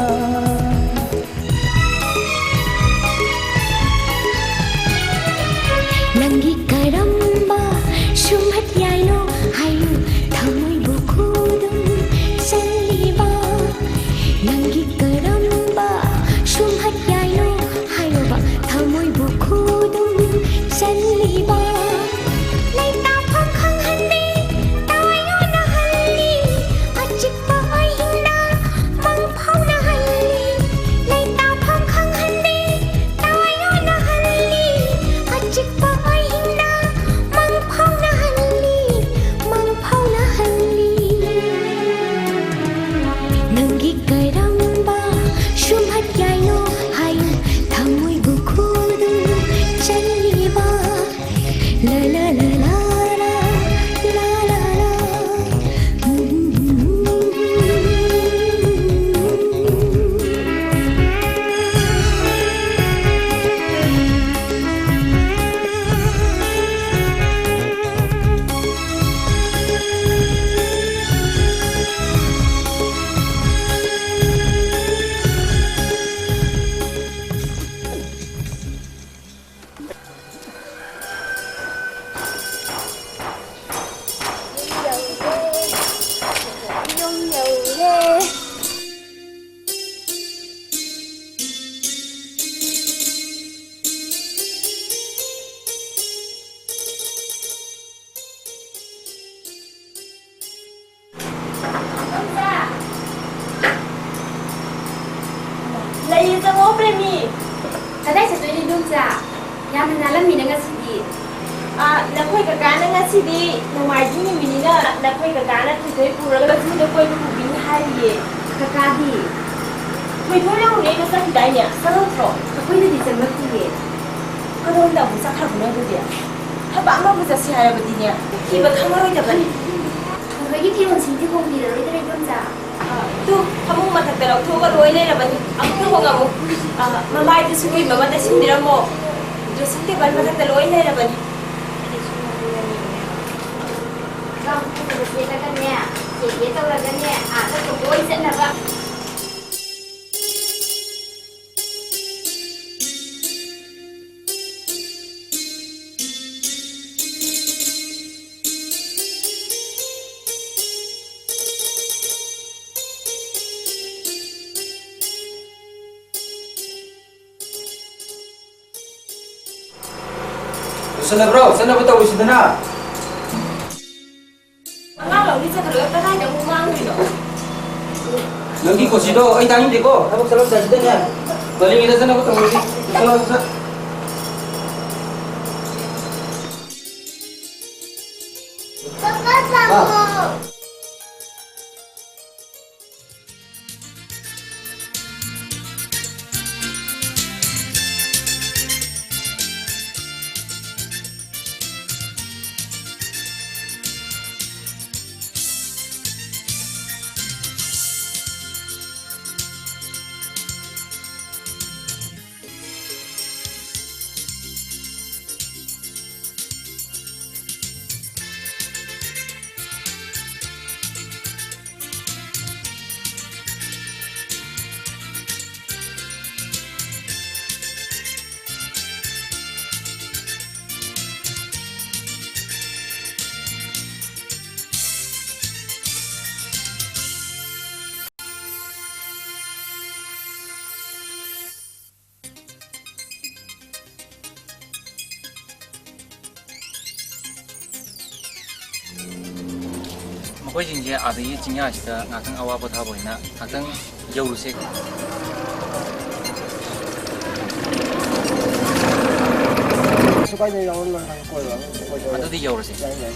ꯅꯪꯒꯤ ꯀꯔꯝꯕ ꯁꯨꯝꯍꯠ ꯌꯥꯏꯅꯣ ꯍꯥꯏꯌꯨ, ꯊꯃꯣꯏꯕꯨ ꯈꯨꯗꯨꯝ ꯆꯜꯂꯤꯕ꯫ ꯅꯪꯒꯤ ꯀꯔꯝꯕ ꯁꯨꯝꯍꯠ ꯌꯥꯏꯅꯣ ꯍꯥꯏꯌꯨꯕ, ꯊꯃꯣꯏꯕꯨ ꯈꯨꯗꯨꯝ ꯆꯜꯂꯤꯕ꯫ ꯂꯩꯇꯥꯐꯝ ꯈꯪꯍꯟꯕꯤ, ꯊꯋꯥꯏ ꯑꯣꯟꯅꯍꯜꯂꯤ, ꯑꯆꯤꯛꯄ ꯑꯍꯤꯡꯗ ꯃꯪ ꯐꯥꯎꯅꯍꯜꯂꯤ꯫ ꯂꯩꯇꯥꯐꯝ ꯈꯪꯍꯟꯕꯤ, ꯊꯋꯥꯏ ꯑꯣꯟꯅꯍꯜꯂꯤ, ꯑꯆꯤꯛꯄ ꯑꯍꯤꯡꯗ ꯃꯪ ꯐꯥꯎꯅꯍꯜꯂꯤ, ꯃꯪ ꯐꯥꯎꯅꯍꯜꯂꯤ꯫ ꯅꯪꯒꯤ ꯀꯔꯝꯕ ꯁꯨꯝꯍꯠ ꯌꯥꯏꯅꯣ ꯍꯥꯏꯌꯨ, ꯊꯃꯣꯏꯕꯨ ꯈꯨꯗꯨꯝ ꯆꯜꯂꯤꯕ꯫ ꯂꯥ, ꯂꯥ, ꯂꯥ, ꯂꯥ, ꯂꯥ, ꯂꯥ, ꯂꯥ, ꯂꯥ꯫ ꯌꯨꯝ ꯌꯧꯔꯦ꯫ ꯂꯩꯌꯦ, ꯆꯪꯉꯛꯑꯣ, ꯄ꯭ꯔꯦꯃꯤ꯫ ꯀꯗꯥꯏ ꯆꯠꯇꯣꯏꯅꯣ, ꯏꯗꯣꯝꯆꯥ? ꯌꯥꯝꯅ ꯅꯥꯜꯂꯝꯃꯤꯅ ꯉꯁꯤꯗꯤ꯫ ꯑꯥ, ꯅꯈꯣꯏ ꯀꯀꯥꯅ ꯉꯁꯤꯗꯤ ꯅꯣꯡꯃꯥꯏꯖꯤꯡ ꯅꯨꯃꯤꯠꯅꯤꯅ ꯅꯈꯣꯏ ꯀꯀꯥꯅ ꯊꯣꯏꯊꯣꯏ ꯄꯨꯔꯒ ꯖꯨꯗ ꯀꯣꯏꯕ ꯄꯨꯕꯤꯅꯤ ꯍꯥꯏꯔꯤꯌꯦ꯫ ꯀꯀꯥꯗꯤ? ꯊꯣꯏꯊꯣꯏ ꯂꯧꯔꯨꯅꯦꯅ ꯆꯠꯈꯤꯗꯥꯏꯅꯦ? ꯆꯠꯂꯝꯗ꯭ꯔꯣ? ꯑꯩꯈꯣꯏꯗꯗꯤ ꯆꯪꯂꯛꯇꯤꯌꯦ꯫ ꯀꯗꯣꯝꯗ ꯑꯃꯨꯛ ꯆꯠꯈ꯭ꯔꯕꯅꯣ ꯑꯗꯨꯗꯤ? ꯊꯕꯛ ꯑꯃꯕꯨ ꯆꯠꯁꯤ ꯍꯥꯏꯔꯕꯗꯤꯅꯦ, ꯊꯤꯕ ꯈꯪꯉꯔꯣꯏꯗꯕꯅꯤ꯫ ꯊꯣꯏꯊꯣꯏꯒꯤ ꯐꯤꯔꯣꯜꯁꯤꯡꯗꯤ ꯍꯣꯡꯕꯤꯔꯔꯣꯏꯗ꯭ꯔꯥ, ꯏꯗꯣꯝꯆꯥ? ꯑ, ꯇꯨ, ꯐꯃꯨꯡ ꯃꯊꯛꯇ ꯂꯧꯊꯣꯛꯑꯒ ꯂꯣꯏ ꯂꯩꯔꯕꯅꯤ꯫ ꯑꯃꯨꯛꯇ ꯍꯣꯡꯉꯝꯃꯨ꯫ ꯑ, ꯃꯃꯥꯏꯗꯨꯁꯨ ꯀ꯭ꯔꯤꯝ ꯑꯃ ꯇꯩꯁꯤꯟꯕꯤꯔꯝꯃꯣ꯫ ꯗ꯭ꯔꯦꯁꯤꯡ ꯇꯦꯕꯜ ꯃꯊꯛꯇ ꯂꯣꯏ ꯂꯩꯔꯕꯅꯤ꯫ ꯒꯥꯎꯟ ꯐꯖꯕ ꯁꯦꯠꯂꯒꯅꯦ, ꯆꯦ ꯆꯦ ꯇꯧꯔꯒꯅꯦ, ꯑꯥꯗ ꯂꯣꯏ ꯆꯠꯅꯕ꯫ ꯂꯣꯏꯁꯜꯂꯕ꯭ꯔꯣ? ꯆꯠꯅꯕ ꯇꯧꯔꯤꯁꯤꯗꯅ꯫ ꯑꯉꯥꯡ ꯂꯧꯅꯤ ꯆꯠꯈ꯭ꯔꯒ ꯀꯗꯥꯏꯗ ꯑꯃꯨꯛ ꯃꯥꯡꯉꯨꯔꯤꯅꯣ? ꯅꯪꯒꯤ ꯀꯣꯆꯤꯗꯣ ꯑꯩ ꯇꯥꯅꯤꯡꯗꯦꯀꯣ꯫ ꯊꯕꯛ ꯆꯠꯂꯝꯗꯥꯏꯁꯤꯗꯅꯦ, ꯄꯔꯤꯉꯩꯗ ꯆꯠꯅꯕ ꯇꯧꯔꯁꯤ꯫ ꯆꯠꯂꯣ, ꯆꯠꯂꯣ꯫ ꯄꯥꯄꯥ, ꯆꯪꯉꯣ꯫ ꯃꯈꯣꯏꯁꯤꯡꯁꯦ ꯑꯥꯗꯒꯤ ꯆꯤꯡꯌꯥꯁꯤꯗ ꯉꯥꯛꯇꯪ ꯑꯋꯥ ꯄꯣꯊꯥꯕ ꯑꯣꯏꯅ ꯉꯥꯛꯇꯪ ꯌꯧꯔꯨꯁꯦ꯫ ꯁ꯭ꯋꯥꯏꯗ ꯌꯥꯎꯔ ꯂꯣꯏꯔꯦ, ꯀꯣꯏꯕ ꯑꯗꯨꯝ ꯀꯣꯏꯊꯣꯛꯑ ꯑꯗꯨꯗꯤ ꯌꯧꯔꯁꯤ꯫ ꯌꯥꯏ, ꯌꯥꯏ꯫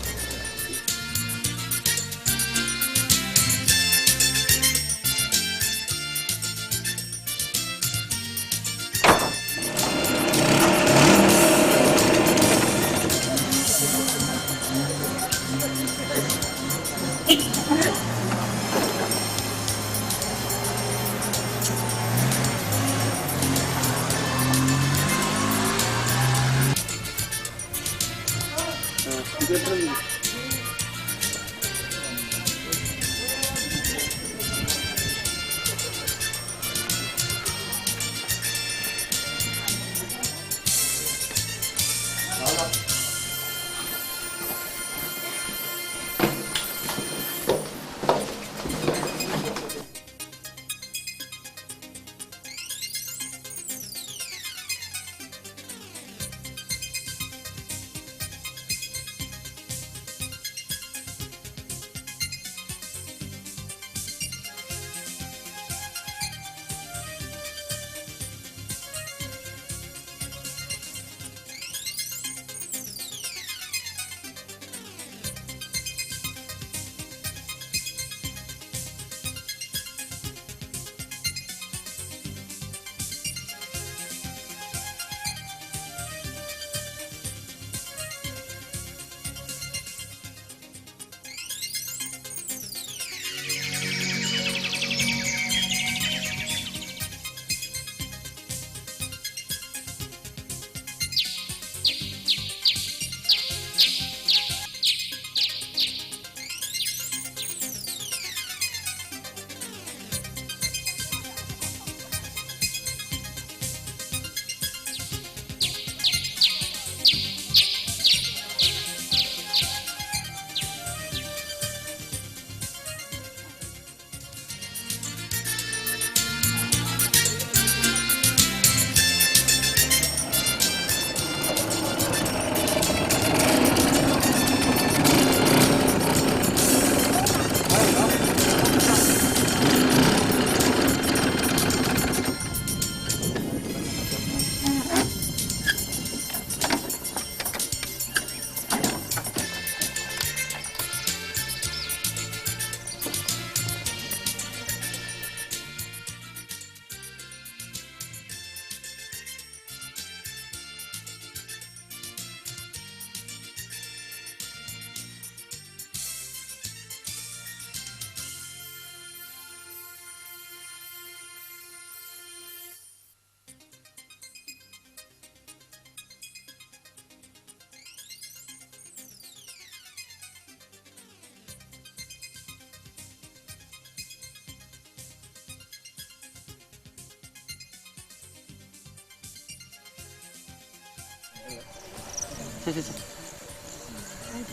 ꯁꯦ, ꯁꯦ, ꯁꯦ꯫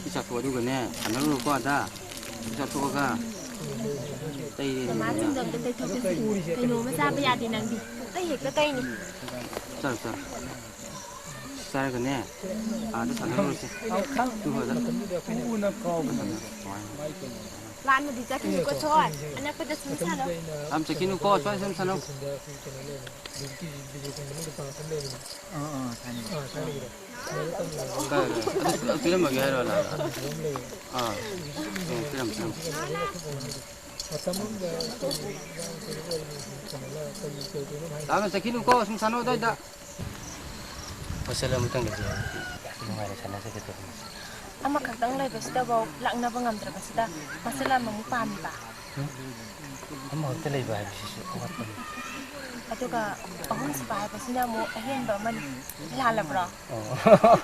ꯁꯤ ꯆꯥꯊꯣꯛ, ꯑꯗꯨꯒꯅꯦ ꯁꯥꯟꯅꯔꯨꯔꯣꯀꯣ꯫ ꯑꯗ ꯁꯤ ꯆꯥꯊꯣꯛꯑꯒ ꯇꯩꯔꯦ꯫ ꯅꯃꯥ ꯆꯤꯡꯗꯝꯗ ꯇꯩꯊꯣꯛꯀꯁꯤ꯫ ꯀꯩꯅꯣꯝꯃ ꯆꯥꯕ ꯌꯥꯗꯦ ꯅꯪꯗꯤ꯫ ꯄꯨꯛꯇ ꯍꯦꯛꯇ ꯇꯩꯅꯤ꯫ ꯆꯥꯔꯣ, ꯆꯥꯔꯣ꯫ ꯆꯥꯔꯒꯅꯦ ꯑꯥꯗ ꯁꯥꯟꯅꯔꯨꯔꯁꯦ꯫ ꯇꯨ ꯍꯣꯏꯗ꯫ ꯂꯥꯞꯅꯗꯤ ꯆꯠꯈꯤꯅꯨꯀꯣ ꯁꯣꯏ꯫ ꯑꯅꯛꯄꯗ ꯁꯨꯝ ꯁꯥꯟꯅꯧ꯫ ꯌꯥꯝ ꯆꯠꯈꯤꯅꯨꯀꯣ, ꯁ꯭ꯋꯥꯏ ꯁꯨꯝ ꯁꯥꯟꯅꯧ꯫ ꯀꯥꯏ, ꯀꯥꯏ? ꯑꯗꯨ ꯄꯤꯔꯝꯃꯒꯦ ꯍꯥꯏꯔꯣ, ꯂꯥꯛꯑꯒ? ꯑꯥ꯫ ꯑꯣ, ꯄꯤꯔꯝ, ꯄꯤꯔꯝ꯫ ꯂꯥꯞꯅ ꯆꯠꯈꯤꯅꯨꯀꯣ, ꯁꯨꯝ ꯁꯥꯟꯅꯧ ꯑꯗꯥꯏꯗ꯫ ꯍꯣꯁꯇꯦꯜ ꯑꯃꯇꯪ ꯂꯩꯖꯩ꯫ ꯅꯨꯡꯉꯥꯏꯅ ꯁꯥꯟꯅꯖꯒꯦ ꯇꯧꯕꯅꯤ꯫ ꯑꯃꯈꯛꯇꯪ ꯂꯩꯕꯁꯤꯗꯐꯥꯎ ꯂꯥꯛꯅꯕ ꯉꯝꯗ꯭ꯔꯕꯁꯤꯗ ꯍꯣꯁꯇꯦꯜ ꯑꯃꯃꯨꯛ ꯄꯥꯝꯃꯤꯕ꯫ ꯑꯃꯈꯛꯇ ꯂꯩꯕ ꯍꯥꯏꯕꯁꯤꯁꯨ ꯑꯋꯥꯠꯄꯅꯤ꯫ ꯑꯗꯨꯒ ꯑꯍꯨꯝꯁꯨꯕ ꯍꯥꯏꯕꯁꯤꯅ ꯑꯃꯨꯛ ꯑꯍꯦꯟꯕ ꯑꯃꯅꯤ꯫ ꯂꯥꯜꯂꯕ꯭ꯔꯣ? ꯑꯣ꯫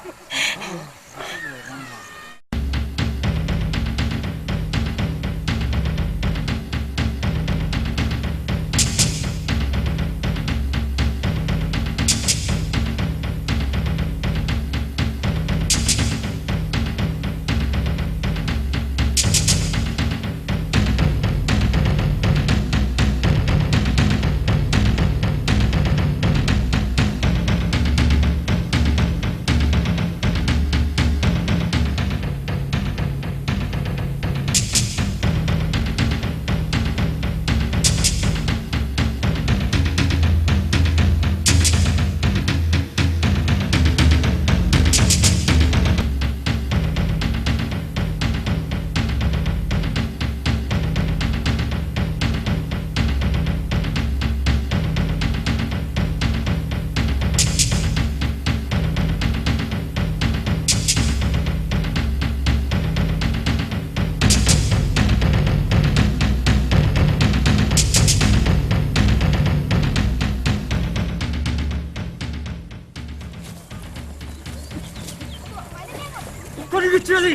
ꯀꯔꯤꯒꯤ ꯆꯦꯜꯂꯤ?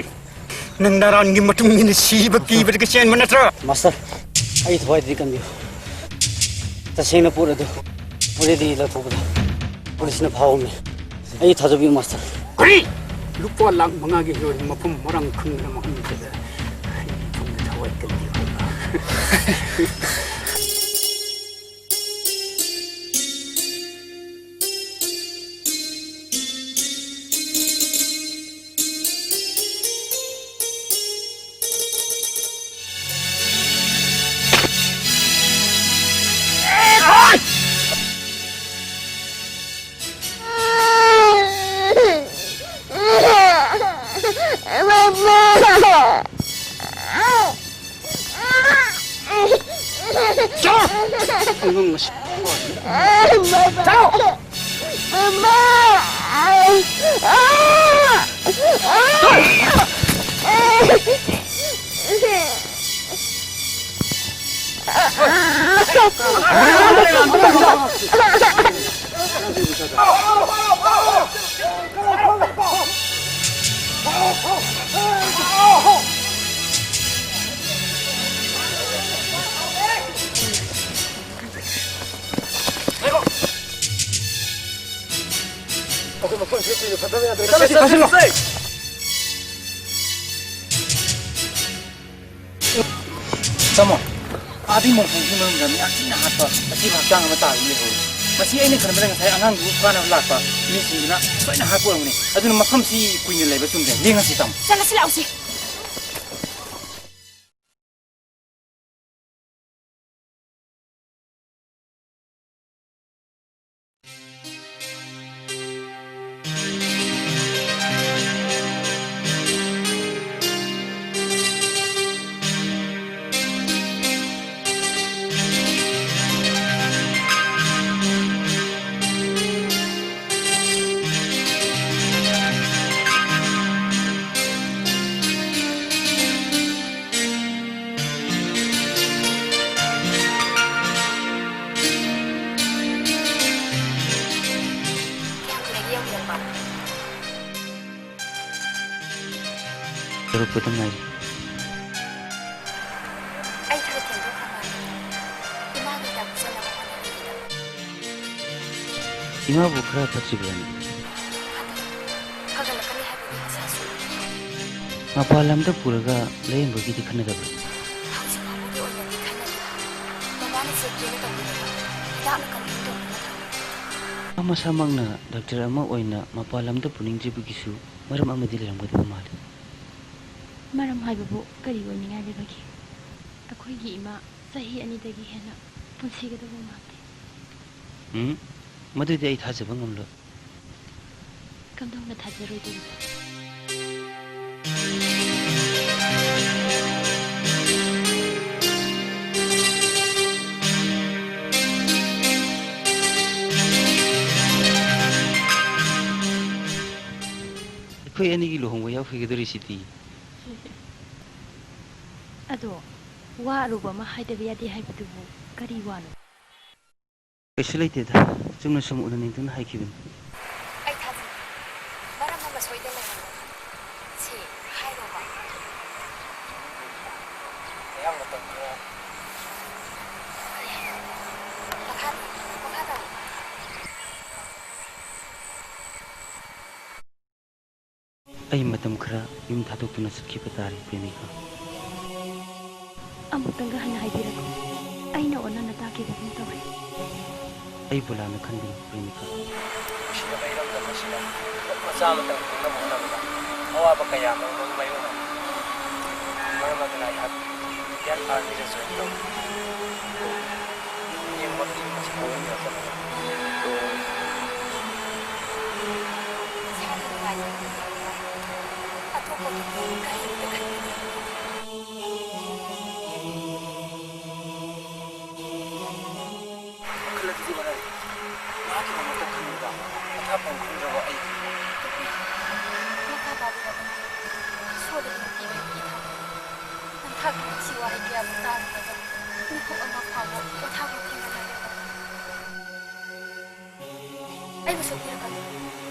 ꯅꯪ ꯅꯔꯥꯟꯒꯤ ꯃꯇꯨꯡ ꯏꯟꯅ ꯁꯤꯕ ꯀꯤꯕꯗꯒꯤ ꯆꯦꯟꯕ ꯅꯠꯇ꯭ꯔꯥ? ꯃꯥꯁꯇꯔ, ꯑꯩ ꯊꯋꯥꯏꯗꯤ ꯀꯟꯕꯤꯌꯨ꯫ ꯇꯁꯦꯡꯅ ꯄꯣꯠ ꯑꯗꯨ ꯃꯣꯔꯦꯗꯒꯤ ꯂꯧꯊꯣꯛꯄꯗ ꯄꯨꯂꯤꯁꯅ ꯐꯥꯍꯧꯃꯤ꯫ ꯑꯩ ꯊꯥꯖꯕꯤꯌꯨ, ꯃꯥꯁꯇꯔ꯫ ꯀꯔꯤ? ꯂꯨꯄꯥ ꯂꯥꯈ ꯃꯉꯥꯒꯤ ꯍꯤꯔꯣꯏꯟ ꯃꯐꯝ ꯃꯔꯥꯡ ꯈꯪꯗꯅ ꯃꯐꯝꯗꯨꯗ ꯑꯩꯒꯤ ꯊꯃꯣꯏ ꯊꯋꯥꯏ ꯀꯟꯕꯤꯌꯨ ꯍꯥꯏꯕ꯫ ꯑꯩꯈꯣꯏ ꯃꯐꯝꯁꯤꯗ ꯀꯨꯏꯅ ꯐꯝꯊꯕ ꯌꯥꯗ꯭ꯔꯦ꯫ ꯆꯠꯂꯁꯤ, ꯆꯠꯂꯁꯤ꯫ ꯇꯥꯃꯣ, ꯑꯥꯗꯒꯤ ꯃꯣꯡꯐꯝꯒꯤ ꯃꯅꯨꯡꯗ ꯃꯤ ꯌꯥꯝ ꯊꯤꯅ ꯍꯥꯠꯄ ꯑꯁꯤꯕ ꯍꯛꯆꯥꯡ ꯑꯃ ꯇꯥꯕ ꯑꯃ ꯂꯩꯍꯧꯋꯤ꯫ ꯃꯁꯤ ꯑꯩꯅ ꯈꯟꯕꯗ ꯉꯁꯥꯏ ꯑꯉꯥꯡꯗꯨꯕꯨ ꯐꯥꯅꯕ ꯂꯥꯛꯄ ꯃꯤꯁꯤꯡꯗꯨꯅ ꯁꯣꯏꯅ ꯍꯥꯠꯄ ꯑꯣꯏꯔꯝꯒꯅꯤ꯫ ꯑꯗꯨꯅ ꯃꯐꯝꯁꯤ ꯀꯨꯏꯅ ꯂꯩꯕ ꯆꯨꯝꯗ꯭ꯔꯦ꯫ ꯂꯦꯡꯉꯁꯤ, ꯇꯥꯃꯣ꯫ ꯆꯠꯂꯁꯤ ꯂꯥꯛꯑꯣꯁꯤ꯫ ꯀꯌꯥꯝ ꯀꯨꯏꯔꯒꯦ ꯌꯧꯕꯤꯔꯛꯄ? ꯌꯧꯔꯛꯄꯗ ꯉꯥꯏꯔꯤ꯫ ꯑꯩ ꯈꯔ ꯊꯦꯡꯗꯣꯛꯈ꯭ꯔ ꯃꯥꯜꯂꯦ꯫ ꯏꯃꯥꯒ ꯍꯤꯗꯥꯛ ꯄꯤꯖꯅꯕ ꯍꯣꯠꯅꯔꯤꯉꯩꯗ꯫ ꯏꯃꯥꯕꯨ ꯈꯔ ꯐꯠꯇ꯭ꯔꯤꯕ꯭ꯔꯥꯅꯦ? ꯐꯠꯇꯦ꯫ ꯐꯒꯠꯂꯛꯀꯅꯤ ꯍꯥꯏꯕꯒꯤ ꯃꯄꯥꯟ ꯂꯝꯗ ꯄꯨꯔꯒ ꯂꯥꯌꯦꯡꯕꯒꯤꯗꯤ ꯈꯟꯅꯗꯕ꯭ꯔꯥ? ꯍꯧꯖꯤꯛ ꯐꯥꯎꯕꯒꯤ ꯑꯣꯏꯅꯗꯤ ꯈꯟꯅꯗꯦ꯫ ꯃꯃꯥꯅ ꯆꯦꯛ ꯀꯦꯅ ꯇꯧꯕꯤꯔꯒ ꯍꯤꯗꯥꯛꯅ ꯀꯝꯄ꯭ꯂꯦꯟ ꯇꯧꯗꯨꯅ ꯊꯝꯃꯤ꯫ ꯃꯥ ꯃꯁꯥꯃꯛꯅ ꯗꯥꯛꯇꯔ ꯑꯃ ꯑꯣꯏꯅ ꯃꯄꯥꯟ ꯂꯝꯗ ꯄꯨꯅꯤꯡꯗ꯭ꯔꯤꯕꯒꯤꯁꯨ ꯃꯔꯝ ꯑꯃꯗꯤ ꯂꯩꯔꯝꯒꯗꯕ ꯃꯥꯜꯂꯤ꯫ ꯃꯔꯝ ꯍꯥꯏꯕꯕꯨ ꯀꯔꯤ ꯑꯣꯏꯅꯤꯡꯉꯥꯏ ꯂꯩꯕꯒꯦ? ꯑꯩꯈꯣꯏꯒꯤ ꯏꯃꯥ ꯆꯍꯤ ꯑꯅꯤꯗꯒꯤ ꯍꯦꯟꯅ ꯄꯨꯟꯁꯤꯒꯗꯕ ꯃꯥꯟꯗꯦ꯫ ꯎꯝ, ꯃꯗꯨꯗꯤ ꯑꯩ ꯊꯥꯖꯕ ꯉꯝꯂꯣꯏ꯫ ꯀꯝꯗꯧꯅ ꯊꯥꯖꯔꯣꯏꯗꯣꯔꯤꯕ? ꯑꯩꯈꯣꯏ ꯑꯅꯤꯒꯤ ꯂꯨꯍꯣꯡꯕ ꯌꯥꯎꯈꯤꯒꯗꯧꯔꯤꯁꯤꯗꯤ꯫ ꯑꯗꯣ, ꯋꯥ ꯑꯔꯨꯕ ꯑꯃ ꯍꯥꯏꯗꯕ ꯌꯥꯗꯦ ꯍꯥꯏꯕꯗꯨꯕꯨ ꯀꯔꯤ ꯋꯥꯅꯣ? ꯀꯩꯁꯨ ꯂꯩꯇꯦꯗ, ꯆꯨꯝꯅ ꯁꯨꯝ ꯎꯅꯅꯤꯡꯗꯨꯅ ꯍꯥꯏꯈꯤꯕꯅꯤ꯫ ꯑꯩ ꯊꯥꯖꯩ꯫ ꯃꯔꯝ ꯑꯃ ꯁꯣꯏꯗꯅ ꯂꯩꯔꯝꯒꯅꯤ꯫ ꯁꯤ, ꯍꯥꯏꯔꯣꯕ꯫ ꯑꯌꯥꯝꯕ ꯃꯇꯝ ꯈꯔ ꯃꯈꯥ, ꯃꯈꯥ ꯇꯥꯔꯣ꯫ ꯑꯩ ꯃꯇꯝ ꯈꯔ ꯌꯨꯝ ꯊꯥꯗꯣꯛꯇꯨꯅ ꯆꯠꯈꯤꯕ ꯇꯥꯔꯦ, ꯄ꯭ꯔꯦꯃꯤꯀꯥ꯫ ꯑꯃꯨꯛꯇꯪꯒ ꯍꯟꯅ ꯍꯥꯏꯕꯤꯔꯛꯎ꯫ ꯑꯩꯅ ꯑꯣꯟꯅꯅ ꯇꯥꯈꯤꯕꯒꯨꯝ ꯇꯧꯔꯦ꯫ ꯑꯩꯕꯨ ꯂꯥꯟꯅ ꯈꯟꯒꯅꯨ, ꯄ꯭ꯔꯦꯃꯤꯀꯥ꯫ ꯅꯨꯡꯁꯤꯅꯕ ꯏꯔꯝꯗꯝ ꯑꯁꯤꯗ ꯃꯆꯥ ꯑꯃꯇꯪ ꯐꯪꯅꯕ ꯍꯣꯠꯅꯕꯗ ꯑꯋꯥꯕ ꯀꯌꯥ ꯃꯔꯨꯝ ꯃꯔꯨꯝ ꯃꯥꯌꯣꯛꯅꯔꯤ꯫ ꯃꯔꯝ ꯑꯗꯨꯅ ꯑꯩꯍꯥꯛ ꯏꯟꯗꯤꯌꯥꯟ ꯑꯥꯔꯃꯤꯗ ꯖꯣꯏꯟ ꯇꯧꯈꯤ꯫ ꯃꯤꯠꯌꯦꯡꯃꯛꯇꯤ ꯃꯁꯤ ꯃꯑꯣꯡ ꯌꯧꯔꯛꯀꯅꯤ꯫ ꯏꯁꯥꯗ ꯅꯨꯡꯉꯥꯏꯖꯗꯕ ꯐꯥꯎꯕ ꯑꯇꯣꯞꯄꯒꯤ ꯀꯔꯤꯝꯇ ꯈꯟꯕꯤꯗꯦ꯫ ꯋꯥꯈꯜ ꯑꯗꯨꯗꯤ ꯋꯥꯔꯧꯏ꯫ ꯃꯍꯥꯛꯀꯤꯗꯃꯛꯇ ꯈꯟꯕꯗ ꯄꯣꯊꯥꯐꯝ ꯈꯪꯗ꯭ꯔꯕ ꯑꯩ꯫ ꯃꯈꯥ ꯇꯥꯕꯤꯔꯛꯀꯅꯨ꯫ ꯁꯣꯏꯗꯅ ꯅꯨꯄꯤ ꯑꯣꯏꯕꯒꯤ ꯊꯥꯗꯣꯛꯏ꯫ ꯅꯝꯊꯥꯛꯀꯤ ꯅꯨꯡꯁꯤ ꯋꯥꯍꯩ ꯀꯌꯥꯕꯨ ꯇꯥꯔꯨꯔꯒ ꯃꯤꯀꯨꯞ ꯑꯃ ꯐꯥꯎꯕ ꯄꯣꯊꯥꯐꯝ ꯈꯪꯗꯅ ꯂꯩꯔꯕꯅꯤ꯫ ꯑꯩꯕꯨ ꯁꯣꯛꯄꯤꯔꯛꯀꯅꯨ꯫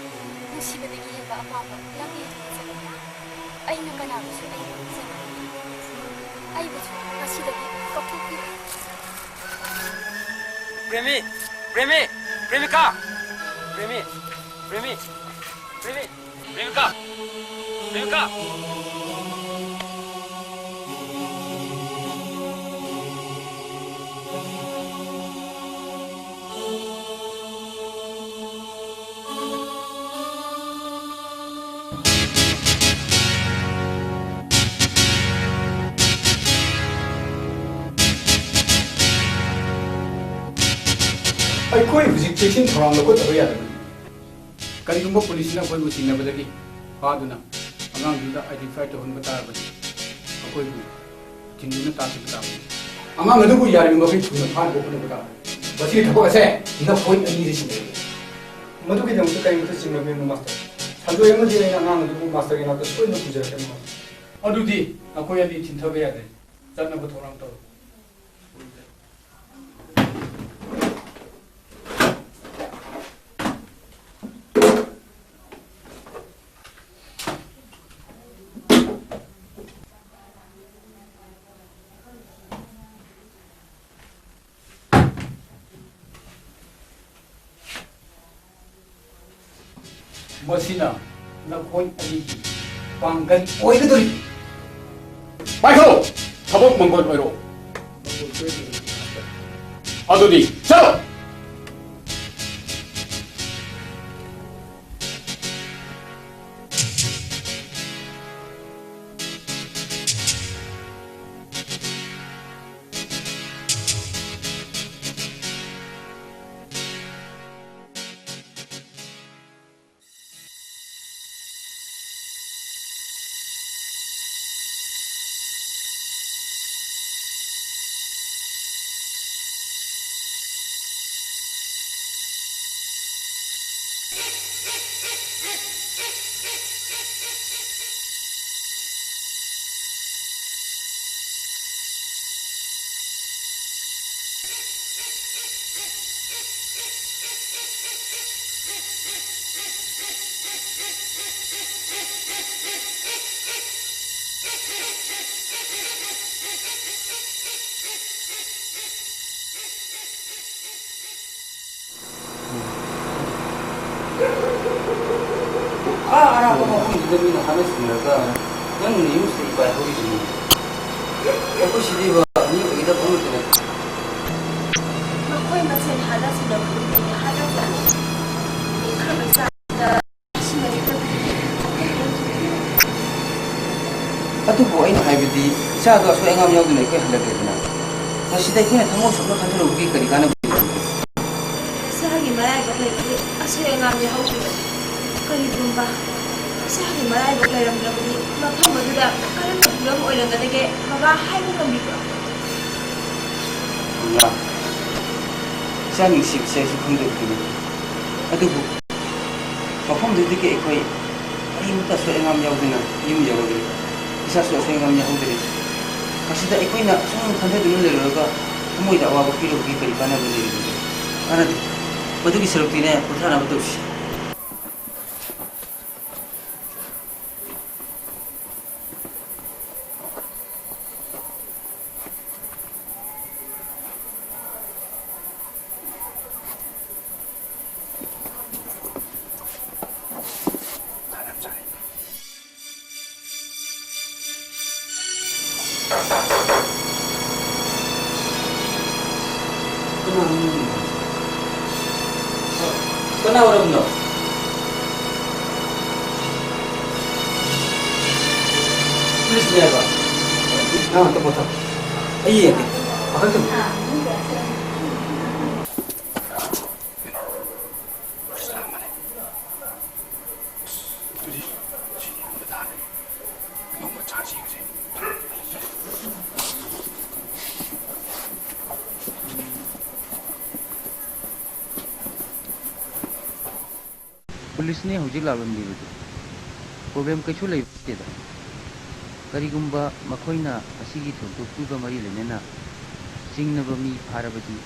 ꯅꯨꯡꯁꯤꯕꯗꯒꯤ ꯍꯦꯟꯕ ꯑꯄꯥꯝꯕ ꯂꯝꯕꯤ ꯑꯗꯨꯗ ꯆꯠꯂꯤ꯫ ꯑꯩꯅ ꯀꯅꯥꯕꯨꯁꯨ ꯑꯩꯅ ꯄꯤꯖꯔꯣꯏ꯫ ꯑꯩꯕꯨꯁꯨ ꯉꯁꯤꯗꯒꯤ ꯀꯥꯎꯊꯣꯛꯄꯤꯔꯣ꯫ ꯄ꯭ꯔꯦꯃꯤ! ꯄ꯭ꯔꯦꯃꯤ! ꯄ꯭ꯔꯦꯃꯤꯀꯥ! ꯄ꯭ꯔꯦꯃꯤ! ꯄ꯭ꯔꯦꯃꯤ! ꯄ꯭ꯔꯦꯃꯤ! ꯄ꯭ꯔꯦꯃꯤꯀꯥ! ꯄ꯭ꯔꯦꯃꯤꯀꯥ! ꯑꯩꯈꯣꯏ ꯍꯧꯖꯤꯛ ꯆꯦꯛꯁꯤꯟ ꯊꯧꯔꯥꯡ ꯂꯧꯈꯠꯇꯕ ꯌꯥꯗꯕꯅꯤ꯫ ꯀꯔꯤꯒꯨꯝꯕ ꯄꯨꯂꯤꯁꯅ ꯑꯩꯈꯣꯏꯕꯨ ꯆꯤꯡꯅꯕꯗꯒꯤ ꯐꯥꯗꯨꯅ ꯑꯉꯥꯡꯗꯨꯗ identify ꯇꯧꯍꯟꯕ ꯇꯥꯔꯕꯗꯤ ꯑꯩꯈꯣꯏꯕꯨ ꯊꯤꯟꯗꯨꯅ ꯇꯥꯛꯈꯤꯕ ꯇꯥꯕꯅꯤ꯫ ꯑꯉꯥꯡ ꯑꯗꯨꯕꯨ ꯌꯥꯔꯤꯕ ꯃꯈꯩ ꯊꯨꯅ ꯐꯥꯅꯕ ꯍꯣꯠꯅꯕ ꯇꯥꯕꯅꯤ꯫ ꯃꯁꯤꯒꯤ ꯊꯕꯛ ꯑꯁꯦ ꯅꯈꯣꯏ ꯑꯅꯤꯗ ꯁꯤꯟꯅꯔꯤ꯫ ꯃꯗꯨꯒꯤꯗꯃꯛꯇ ꯀꯔꯤꯃꯠꯇ ꯆꯤꯡꯅꯕꯤꯒꯅꯨ, ꯃꯥꯁꯇꯔ꯫ ꯁꯟꯖꯣꯏ ꯑꯃꯗꯤ ꯑꯩꯅ ꯑꯉꯥꯡ ꯑꯗꯨꯕꯨ ꯃꯥꯁꯇꯔꯒꯤ ꯅꯥꯛꯇ ꯁꯣꯏꯗꯅ ꯄꯨꯖꯔꯛꯀꯅꯤ, ꯃꯥꯁꯇꯔ꯫ ꯑꯗꯨꯗꯤ ꯅꯈꯣꯏ ꯑꯅꯤ ꯊꯤꯟꯊꯕ ꯌꯥꯗꯦ꯫ ꯆꯠꯅꯕ ꯊꯧꯔꯥꯡ ꯇꯧꯔꯣ꯫ ꯃꯁꯤꯅ ꯅꯈꯣꯏ ꯑꯅꯤꯒꯤ ꯄꯥꯡꯒꯜ ꯑꯣꯏꯒꯗꯧꯔꯤ꯫ ꯄꯥꯏꯈꯠꯂꯣ! ꯊꯕꯛ ꯃꯪꯒꯣꯜ ꯑꯣꯏꯔꯣ꯫ ꯑꯗꯨꯗꯤ ꯆꯠꯂꯣ! ꯑꯥ ꯑꯔꯥꯞꯄ ꯃꯐꯝꯗꯨꯗ ꯃꯤꯅ ꯍꯥꯠꯅ ꯁꯤꯟꯅꯔꯒ ꯅꯪꯅ ꯌꯨꯝꯁꯤꯗ ꯏꯄꯥꯏ ꯍꯧꯔꯤꯁꯤꯅꯤ꯫ ꯑꯩꯈꯣꯏ ꯁꯤꯗꯤꯕ ꯃꯤ ꯑꯣꯏꯒꯗꯕ ꯑꯃꯠꯇ ꯅꯠꯇꯦ꯫ ꯃꯈꯣꯏ ꯃꯁꯦꯟ ꯍꯥꯠꯅ ꯁꯤꯟꯅꯕꯗꯨ ꯀꯔꯤ ꯍꯥꯠꯅ ꯁꯤꯟꯅꯕ? ꯄꯤꯛꯈ꯭ꯔꯕ ꯏꯆꯥꯗ ꯁꯤꯟꯅꯔꯤꯕ ꯑꯗꯨꯕꯨ ꯑꯩꯅ ꯍꯥꯏꯕꯗꯤ, ꯏꯆꯥꯗꯣ ꯑꯁꯣꯏ ꯑꯉꯥꯝ ꯌꯥꯎꯗꯅ ꯑꯩꯈꯣꯏ ꯍꯜꯂꯛꯂꯦꯗꯅ꯫ ꯃꯁꯤꯗ ꯑꯩꯈꯣꯏꯅ ꯊꯃꯣꯏ ꯁꯣꯛꯅ ꯈꯟꯖꯤꯜꯂꯨꯕꯒꯤ ꯀꯔꯤ ꯀꯥꯟꯅꯕ ꯂꯩꯕꯒꯦ? ꯏꯁꯥꯒꯤ ꯃꯔꯥꯏꯕꯛ ꯂꯩꯇꯦ, ꯑꯁꯣꯏ ꯑꯉꯥꯝ ꯌꯥꯍꯧꯗ꯭ꯔꯕꯅꯤ꯫ ꯀꯔꯤꯒꯨꯝꯕ ꯏꯁꯥꯒꯤ ꯃꯔꯥꯏꯕꯛ ꯂꯩꯔꯝꯗ꯭ꯔꯕꯗꯤ ꯃꯐꯝ ꯑꯗꯨꯗ ꯀꯔꯝꯕ ꯐꯤꯕꯝ ꯑꯣꯏꯔꯝꯒꯗꯒꯦ ꯕꯕꯥ ꯍꯥꯏꯕ ꯉꯝꯕꯤꯕ꯭ꯔꯣ? ꯀꯃꯂꯥ, ꯏꯆꯥ ꯅꯨꯡꯁꯤꯕꯁꯦ ꯑꯩꯁꯨ ꯈꯪꯖꯕꯗꯤ ꯅꯠꯇꯦ꯫ ꯑꯗꯨꯕꯨ ꯃꯐꯝꯗꯨꯗꯒꯤ ꯑꯩꯈꯣꯏ ꯀꯔꯤꯃꯠꯇ ꯑꯁꯣꯏ ꯑꯉꯥꯝ ꯌꯥꯎꯗꯅ ꯌꯨꯝ ꯌꯧꯔꯒꯦ꯫ ꯏꯆꯥꯁꯨ ꯑꯁꯣꯏ ꯑꯉꯥꯝ ꯌꯥꯎꯍꯧꯗꯔꯦ꯫ ꯃꯁꯤꯗ ꯑꯩꯈꯣꯏꯅ ꯁꯨꯝ ꯈꯟꯊꯗꯨꯅ ꯂꯩꯔꯨꯔꯒ ꯊꯃꯣꯏꯗ ꯑꯋꯥꯕ ꯄꯤꯔꯨꯕꯒꯤ ꯀꯔꯤ ꯀꯥꯟꯅꯕ ꯂꯩꯔꯤꯕꯒꯦ? ꯀꯥꯟꯅꯗꯦ꯫ ꯃꯗꯨꯒꯤ ꯁꯔꯨꯛꯇꯤꯅꯦ, ꯄꯣꯊꯥꯅꯕ ꯇꯧꯁꯤ꯫ ꯀꯅꯥ ꯑꯣꯏꯔꯕꯅꯣ? ꯄꯨꯂꯤꯁꯅꯦ ꯍꯥꯏꯕ? ꯅꯪ ꯑꯝꯇ ꯄꯣꯊꯥ꯫ ꯑꯩ ꯌꯦꯡꯒꯦ꯫ ꯄꯥꯈꯠꯀꯅꯨ꯫ ꯄꯨꯂꯤꯁꯅꯤ ꯍꯧꯖꯤꯛ ꯂꯥꯛꯂꯝꯂꯤꯕꯗꯨ꯫ ꯄ꯭ꯔꯣꯕ꯭ꯂꯦꯝ ꯀꯩꯁꯨ ꯂꯩꯕ ꯅꯠꯇꯦꯗ꯫ ꯀꯔꯤꯒꯨꯝꯕ ꯃꯈꯣꯏꯅ ꯑꯁꯤꯒꯤ ꯊꯧꯗꯣꯛꯇꯨꯒ ꯃꯔꯤ ꯂꯩꯅꯅ ꯆꯤꯡꯅꯕ ꯃꯤ ꯐꯥꯔꯕꯗꯤ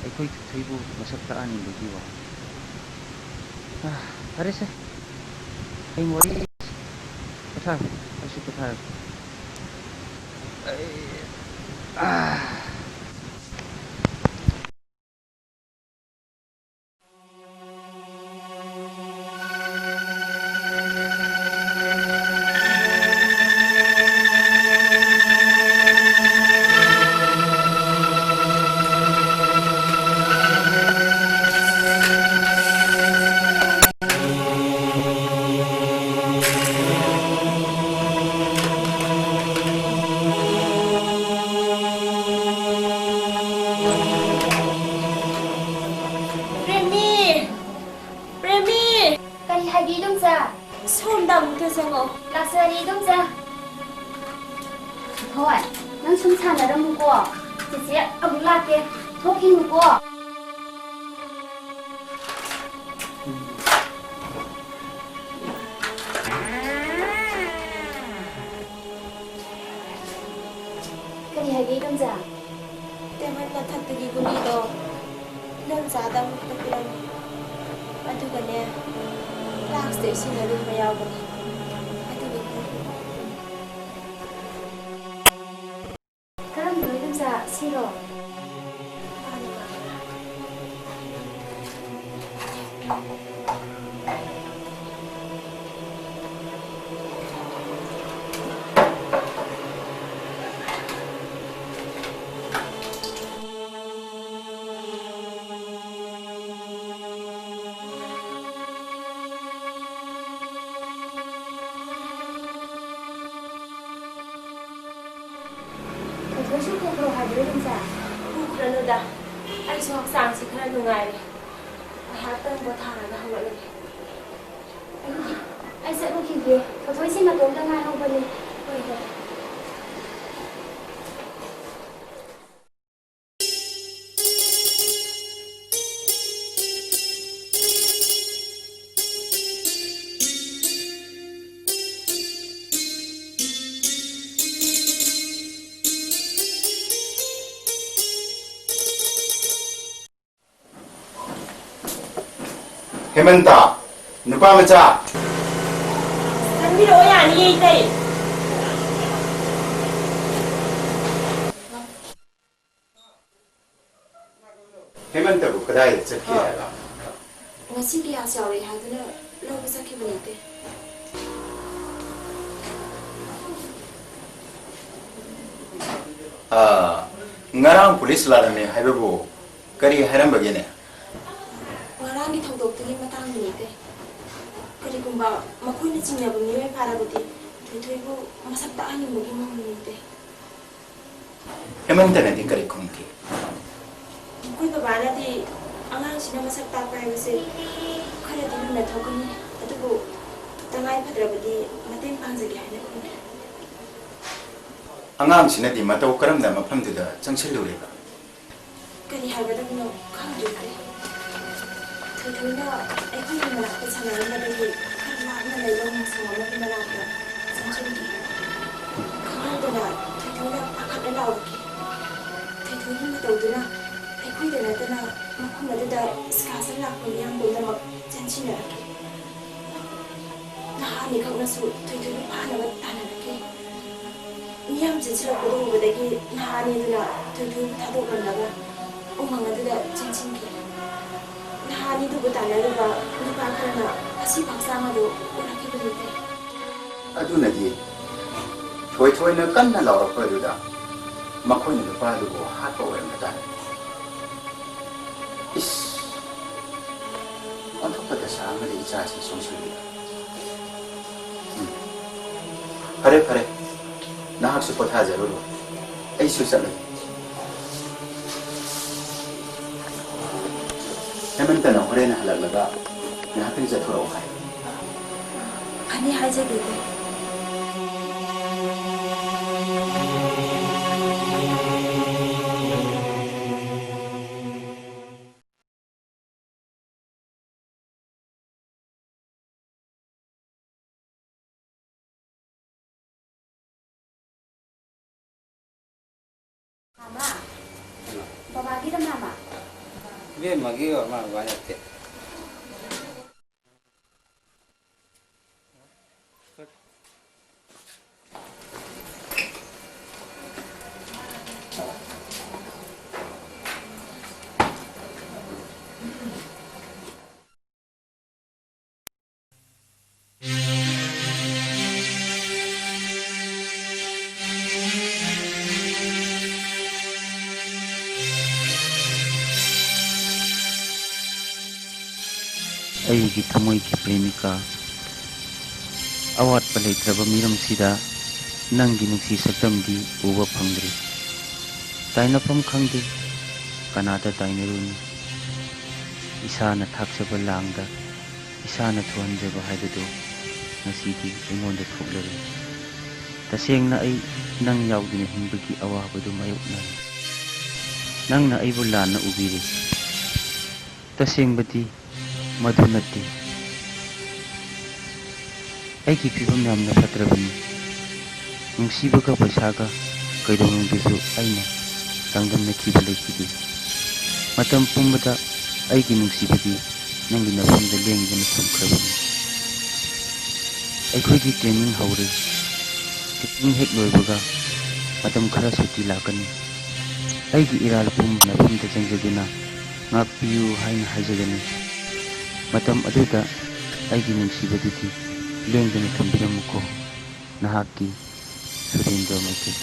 ꯑꯩꯈꯣꯏ ꯆꯨꯊꯩꯕꯨ ꯃꯁꯛ ꯇꯥꯛꯍꯟꯅꯤꯡꯕꯒꯤ ꯋꯥꯅꯤ꯫ ꯑꯥ, ꯐꯔꯦꯁꯦ꯫ ꯍꯌꯦꯡ ꯋꯥꯔꯤ ꯄꯣꯊꯥꯔꯣ, ꯑꯩꯁꯨ ꯄꯣꯊꯥꯔꯒꯦ꯫ ꯑꯩ, ꯑꯥ꯫ ꯁꯦꯝꯃꯣ꯫ ꯂꯥꯛꯆꯔꯤ, ꯏꯗꯣꯝꯆꯥ꯫ ꯍꯣꯏ, ꯅꯪ ꯁꯨꯝ ꯁꯥꯟꯅꯔꯝꯃꯨꯀꯣ꯫ ꯆꯤꯆꯦ ꯑꯃꯨꯛ ꯂꯥꯛꯀꯦ꯫ ꯊꯣꯛꯈꯤꯅꯨꯀꯣ꯫ ꯀꯔꯤ ꯍꯥꯏꯒꯦ, ꯏꯗꯣꯝꯆꯥ? ꯇꯦꯕꯜ ꯃꯊꯛꯇꯒꯤ ꯒꯨꯂꯤꯗꯣ ꯏꯗꯣꯝꯆꯥꯗ ꯑꯃꯨꯛꯇ ꯄꯤꯔꯝꯃꯨ꯫ ꯑꯗꯨꯒꯅꯦ, ꯐ꯭ꯂꯥꯛꯁꯇ ꯏꯁꯤꯡ ꯑꯔꯨꯝꯕ ꯌꯥꯎꯕꯅꯤ꯫ ꯑꯗꯨꯒ ꯈꯔ ꯄꯤꯔꯝꯃꯨ꯫ ꯀꯔꯝꯕꯅꯣ, ꯏꯗꯣꯝꯆꯥ? ꯁꯤꯔꯣ? ꯃꯥꯅꯦ, ꯃꯥꯅꯦ꯫ ꯊꯣꯏꯊꯣꯏꯁꯨ ꯄꯨꯈ꯭ꯔꯣ ꯍꯥꯏꯕ꯭ꯔꯣ, ꯏꯗꯣꯝꯆꯥ? ꯄꯨꯈ꯭ꯔꯅꯨꯗ, ꯑꯩꯁꯨ ꯍꯛꯆꯥꯡꯁꯤ ꯈꯔ ꯅꯨꯡꯉꯥꯏꯔꯦ꯫ ꯉꯥꯏꯍꯥꯛꯇꯪ ꯄꯣꯊꯥꯔꯒ ꯍꯧꯒꯠꯂꯒꯦ꯫ ꯑꯩ ꯆꯠꯂꯨꯈꯤꯒꯦ꯫ ꯊꯣꯏꯊꯣꯏꯁꯤ ꯃꯇꯣꯝꯇ ꯉꯥꯏꯍꯧꯕꯅꯦ꯫ ꯍꯣꯏ, ꯍꯣꯏ꯫ ꯍꯦꯃꯟꯇ, ꯅꯨꯄꯥ ꯃꯆꯥ꯫ ꯆꯪꯕꯤꯔꯛꯑꯣ, ꯌꯥꯅꯤꯌꯦ, ꯏꯇꯩ꯫ ꯍꯦꯃꯟꯇꯕꯨ ꯀꯗꯥꯏꯗ ꯆꯠꯈꯤ ꯍꯥꯏꯕ? ꯉꯁꯤ ꯀ꯭ꯂꯥꯁ ꯌꯥꯎꯔꯛꯑꯦ ꯍꯥꯏꯗꯨꯅ ꯂꯧꯕ ꯆꯠꯈꯤꯕꯅꯦ, ꯏꯇꯩ꯫ ꯑꯥ, ꯉꯔꯥꯡ ꯄꯨꯂꯤꯁ ꯂꯥꯛꯂꯝꯃꯦ ꯍꯥꯏꯕꯕꯨ ꯀꯔꯤ ꯍꯥꯏꯔꯝꯕꯒꯦꯅꯦ? ꯉꯔꯥꯡꯒꯤ ꯊꯧꯗꯣꯛꯇꯨꯒꯤ ꯃꯇꯥꯡꯗꯅꯤ, ꯏꯇꯩ꯫ ꯀꯔꯤꯒꯨꯝꯕ ꯃꯈꯣꯏꯅ ꯆꯤꯡꯅꯕ ꯃꯤꯑꯣꯏ ꯐꯥꯔꯕꯗꯤ ꯊꯣꯏꯊꯣꯏꯕꯨ ꯃꯁꯛ ꯇꯥꯛꯍꯟꯅꯤꯡꯕꯒꯤ ꯃꯑꯣꯡꯅꯤ, ꯏꯇꯩ꯫ ꯍꯦꯃꯟꯇꯅꯗꯤ ꯀꯔꯤ ꯈꯨꯝꯈꯤ? ꯃꯈꯣꯏ ꯕꯕꯥꯅꯗꯤ ꯑꯉꯥꯡꯁꯤꯅ ꯃꯁꯛ ꯇꯥꯛꯄ ꯍꯥꯏꯕꯁꯦ ꯈꯔꯗꯤ ꯂꯨꯅ ꯊꯣꯛꯀꯅꯤ, ꯑꯗꯨꯕꯨ ꯇꯉꯥꯏ ꯐꯗ꯭ꯔꯕꯗꯤ ꯃꯇꯦꯡ ꯄꯥꯡꯖꯒꯦ ꯍꯥꯏꯅ ꯈꯨꯝꯈꯤ꯫ ꯑꯉꯥꯡꯁꯤꯅꯗꯤ ꯃꯇꯧ ꯀꯔꯝꯅ ꯃꯐꯝꯗꯨꯗ ꯆꯪꯁꯤꯜꯂꯨꯔꯤꯕ? ꯀꯔꯤ ꯍꯥꯏꯒꯗꯕꯅꯣ ꯈꯪꯗ꯭ꯔꯦ꯫ ꯊꯣꯏꯊꯣꯏꯅ ꯑꯩꯈꯣꯏꯒꯤ ꯃꯅꯥꯛꯇ ꯁꯥꯟꯅꯔꯝꯕꯗꯒꯤ ꯈꯔ ꯂꯥꯞꯅ ꯂꯩꯕ ꯃꯣꯡꯁꯣꯡ ꯑꯃꯒꯤ ꯃꯅꯥꯛꯇ ꯆꯪꯁꯤꯟꯈꯤ꯫ ꯈꯪꯍꯧꯗꯅ ꯊꯣꯏꯊꯣꯏꯅ ꯄꯥꯈꯠꯅ ꯂꯥꯎꯔꯛꯈꯤ꯫ ꯊꯣꯏꯊꯣꯏꯒꯤ ꯃꯇꯧꯗꯨꯅ ꯑꯩꯈꯣꯏꯗ ꯅꯠꯇꯅ ꯃꯐꯝ ꯑꯗꯨꯗ excursion ꯂꯥꯛꯄ ꯃꯤꯌꯥꯝ ꯄꯨꯝꯅꯃꯛ ꯆꯦꯟꯁꯤꯟꯅꯔꯛꯈꯤ꯫ ꯅꯍꯥ ꯑꯅꯤꯈꯛꯅꯁꯨ ꯊꯣꯏꯊꯣꯏꯕꯨ ꯐꯥꯅꯕ ꯇꯥꯟꯅꯔꯛꯈꯤ꯫ ꯃꯤꯌꯥꯝ ꯆꯦꯟꯁꯤꯜꯂꯛꯄꯗꯨ ꯎꯕꯗꯒꯤ ꯅꯍꯥ ꯑꯅꯤꯗꯨꯅ ꯊꯣꯏꯊꯣꯏꯕꯨ ꯊꯥꯗꯣꯛꯂꯝꯂꯒ ꯎꯃꯪ ꯑꯗꯨꯗ ꯆꯦꯟꯁꯤꯟꯈꯤ꯫ ꯅꯍꯥ ꯑꯅꯤꯗꯨꯕꯨ ꯇꯥꯟꯅꯔꯤꯕ ꯅꯨꯄꯥ ꯈꯔꯅ ꯑꯁꯤ ꯍꯛꯆꯥꯡ ꯑꯗꯨ ꯎꯔꯛꯈꯤꯕ ꯅꯠꯇꯦ꯫ ꯑꯗꯨꯅꯗꯤ ꯊꯣꯏꯊꯣꯏꯅ ꯀꯟꯅ ꯂꯥꯎꯔꯛꯄ ꯑꯗꯨꯗ ꯃꯈꯣꯏꯅ ꯅꯨꯄꯥꯗꯨꯕꯨ ꯍꯥꯠꯄ ꯑꯣꯏꯔꯝꯕ ꯇꯥꯔꯦ꯫ ꯏꯁ, ꯑꯣꯟꯊꯣꯛꯄ ꯗꯁꯥ ꯑꯃꯗ ꯏꯆꯥꯁꯤ ꯆꯣꯡꯁꯤꯜꯂꯤꯕ꯫ ꯎꯝ꯫ ꯐꯔꯦ, ꯐꯔꯦ꯫ ꯅꯍꯥꯛꯁꯨ ꯄꯣꯊꯥꯖꯔꯨꯔꯣ꯫ ꯑꯩꯁꯨ ꯆꯠꯂꯒꯦ꯫ ꯍꯦꯃꯟꯇꯅ ꯍꯣꯔꯦꯟ ꯍꯜꯂꯛꯂꯒ ꯉꯥꯏꯍꯥꯛꯇꯪ ꯆꯠꯊꯣꯔꯛꯑꯣ ꯍꯥꯏ꯫ ꯐꯅꯤ, ꯍꯥꯏꯖꯒꯦ꯫ ꯃꯥꯃꯥ, ꯕꯕꯥꯒꯤꯗ ꯃꯥꯃꯥ꯫ ꯏꯕꯦꯝꯃꯒꯤ ꯑꯣꯏꯔ ꯃꯥꯜꯂꯦ, ꯕꯕꯥ ꯅꯠꯇꯦ꯫ ꯑꯩꯒꯤ ꯊꯃꯣꯏꯒꯤ ꯄ꯭ꯔꯦꯃꯤꯀꯥ, ꯑꯋꯥꯠꯄ ꯂꯩꯇ꯭ꯔꯕ ꯃꯤꯔꯝꯁꯤꯗ ꯅꯪꯒꯤ ꯅꯨꯡꯁꯤ ꯁꯛꯇꯝꯗꯤ ꯎꯕ ꯐꯪꯗ꯭ꯔꯤ꯫ ꯇꯥꯏꯅꯐꯝ ꯈꯪꯗꯦ, ꯀꯅꯥꯗ ꯇꯥꯏꯅꯔꯨꯅꯤ? ꯏꯁꯥꯅ ꯊꯥꯛꯆꯕ ꯂꯥꯡꯗ ꯏꯁꯥꯅ ꯊꯨꯍꯟꯖꯕ ꯍꯥꯏꯕꯗꯨ ꯉꯁꯤꯗꯤ ꯑꯩꯉꯣꯟꯗ ꯊꯣꯛꯂꯔꯦ꯫ ꯇꯁꯦꯡꯅ ꯑꯩ ꯅꯪ ꯌꯥꯎꯗꯅ ꯍꯤꯡꯕꯒꯤ ꯑꯋꯥꯕꯗꯨ ꯃꯥꯌꯣꯛꯅꯔꯦ꯫ ꯅꯪꯅ ꯑꯩꯕꯨ ꯂꯥꯟꯅ ꯎꯕꯤꯔꯦ꯫ ꯇꯁꯦꯡꯕꯗꯤ ꯃꯗꯨ ꯅꯠꯇꯦ꯫ ꯑꯩꯒꯤ ꯐꯤꯕꯝ ꯌꯥꯝꯅ ꯐꯠꯇ꯭ꯔꯕꯅꯤ꯫ ꯅꯨꯡꯁꯤꯕꯒ ꯄꯩꯁꯥꯒ ꯀꯩꯗꯧꯅꯨꯡꯗꯁꯨ ꯑꯩꯅ ꯆꯥꯡꯗꯝꯅꯈꯤꯕ ꯂꯩꯈꯤꯗꯦ꯫ ꯃꯇꯝ ꯄꯨꯝꯕꯗ ꯑꯩꯒꯤ ꯅꯨꯡꯁꯤꯕꯗꯤ ꯅꯪꯒꯤ ꯅꯐꯝꯗ ꯂꯦꯡꯗꯅ ꯊꯝꯈ꯭ꯔꯕꯅꯤ꯫ ꯑꯩꯈꯣꯏꯒꯤ training ꯍꯧꯔꯦ꯫ Training ꯍꯦꯛ ꯂꯣꯏꯕꯒ ꯃꯇꯝ ꯈꯔ ꯁꯨꯇꯤ ꯂꯥꯛꯀꯅꯤ꯫ ꯑꯩꯒꯤ ꯏꯔꯥꯜ ꯄꯨꯝꯕ ꯅꯐꯝꯗ ꯆꯪꯖꯗꯨꯅ ꯉꯥꯛꯄꯤꯌꯨ ꯍꯥꯏꯅ ꯍꯥꯏꯖꯒꯅꯤ꯫ ꯃꯇꯝ ꯑꯗꯨꯗ ꯑꯩꯒꯤ ꯅꯨꯡꯁꯤꯕꯗꯨꯗꯤ ꯂꯦꯡꯗꯅ ꯊꯝꯕꯤꯔꯝꯃꯨꯀꯣ꯫ ꯅꯍꯥꯛꯀꯤ ꯁꯨꯔꯦꯟꯗ꯭ꯔ ꯃꯩꯇꯩ꯫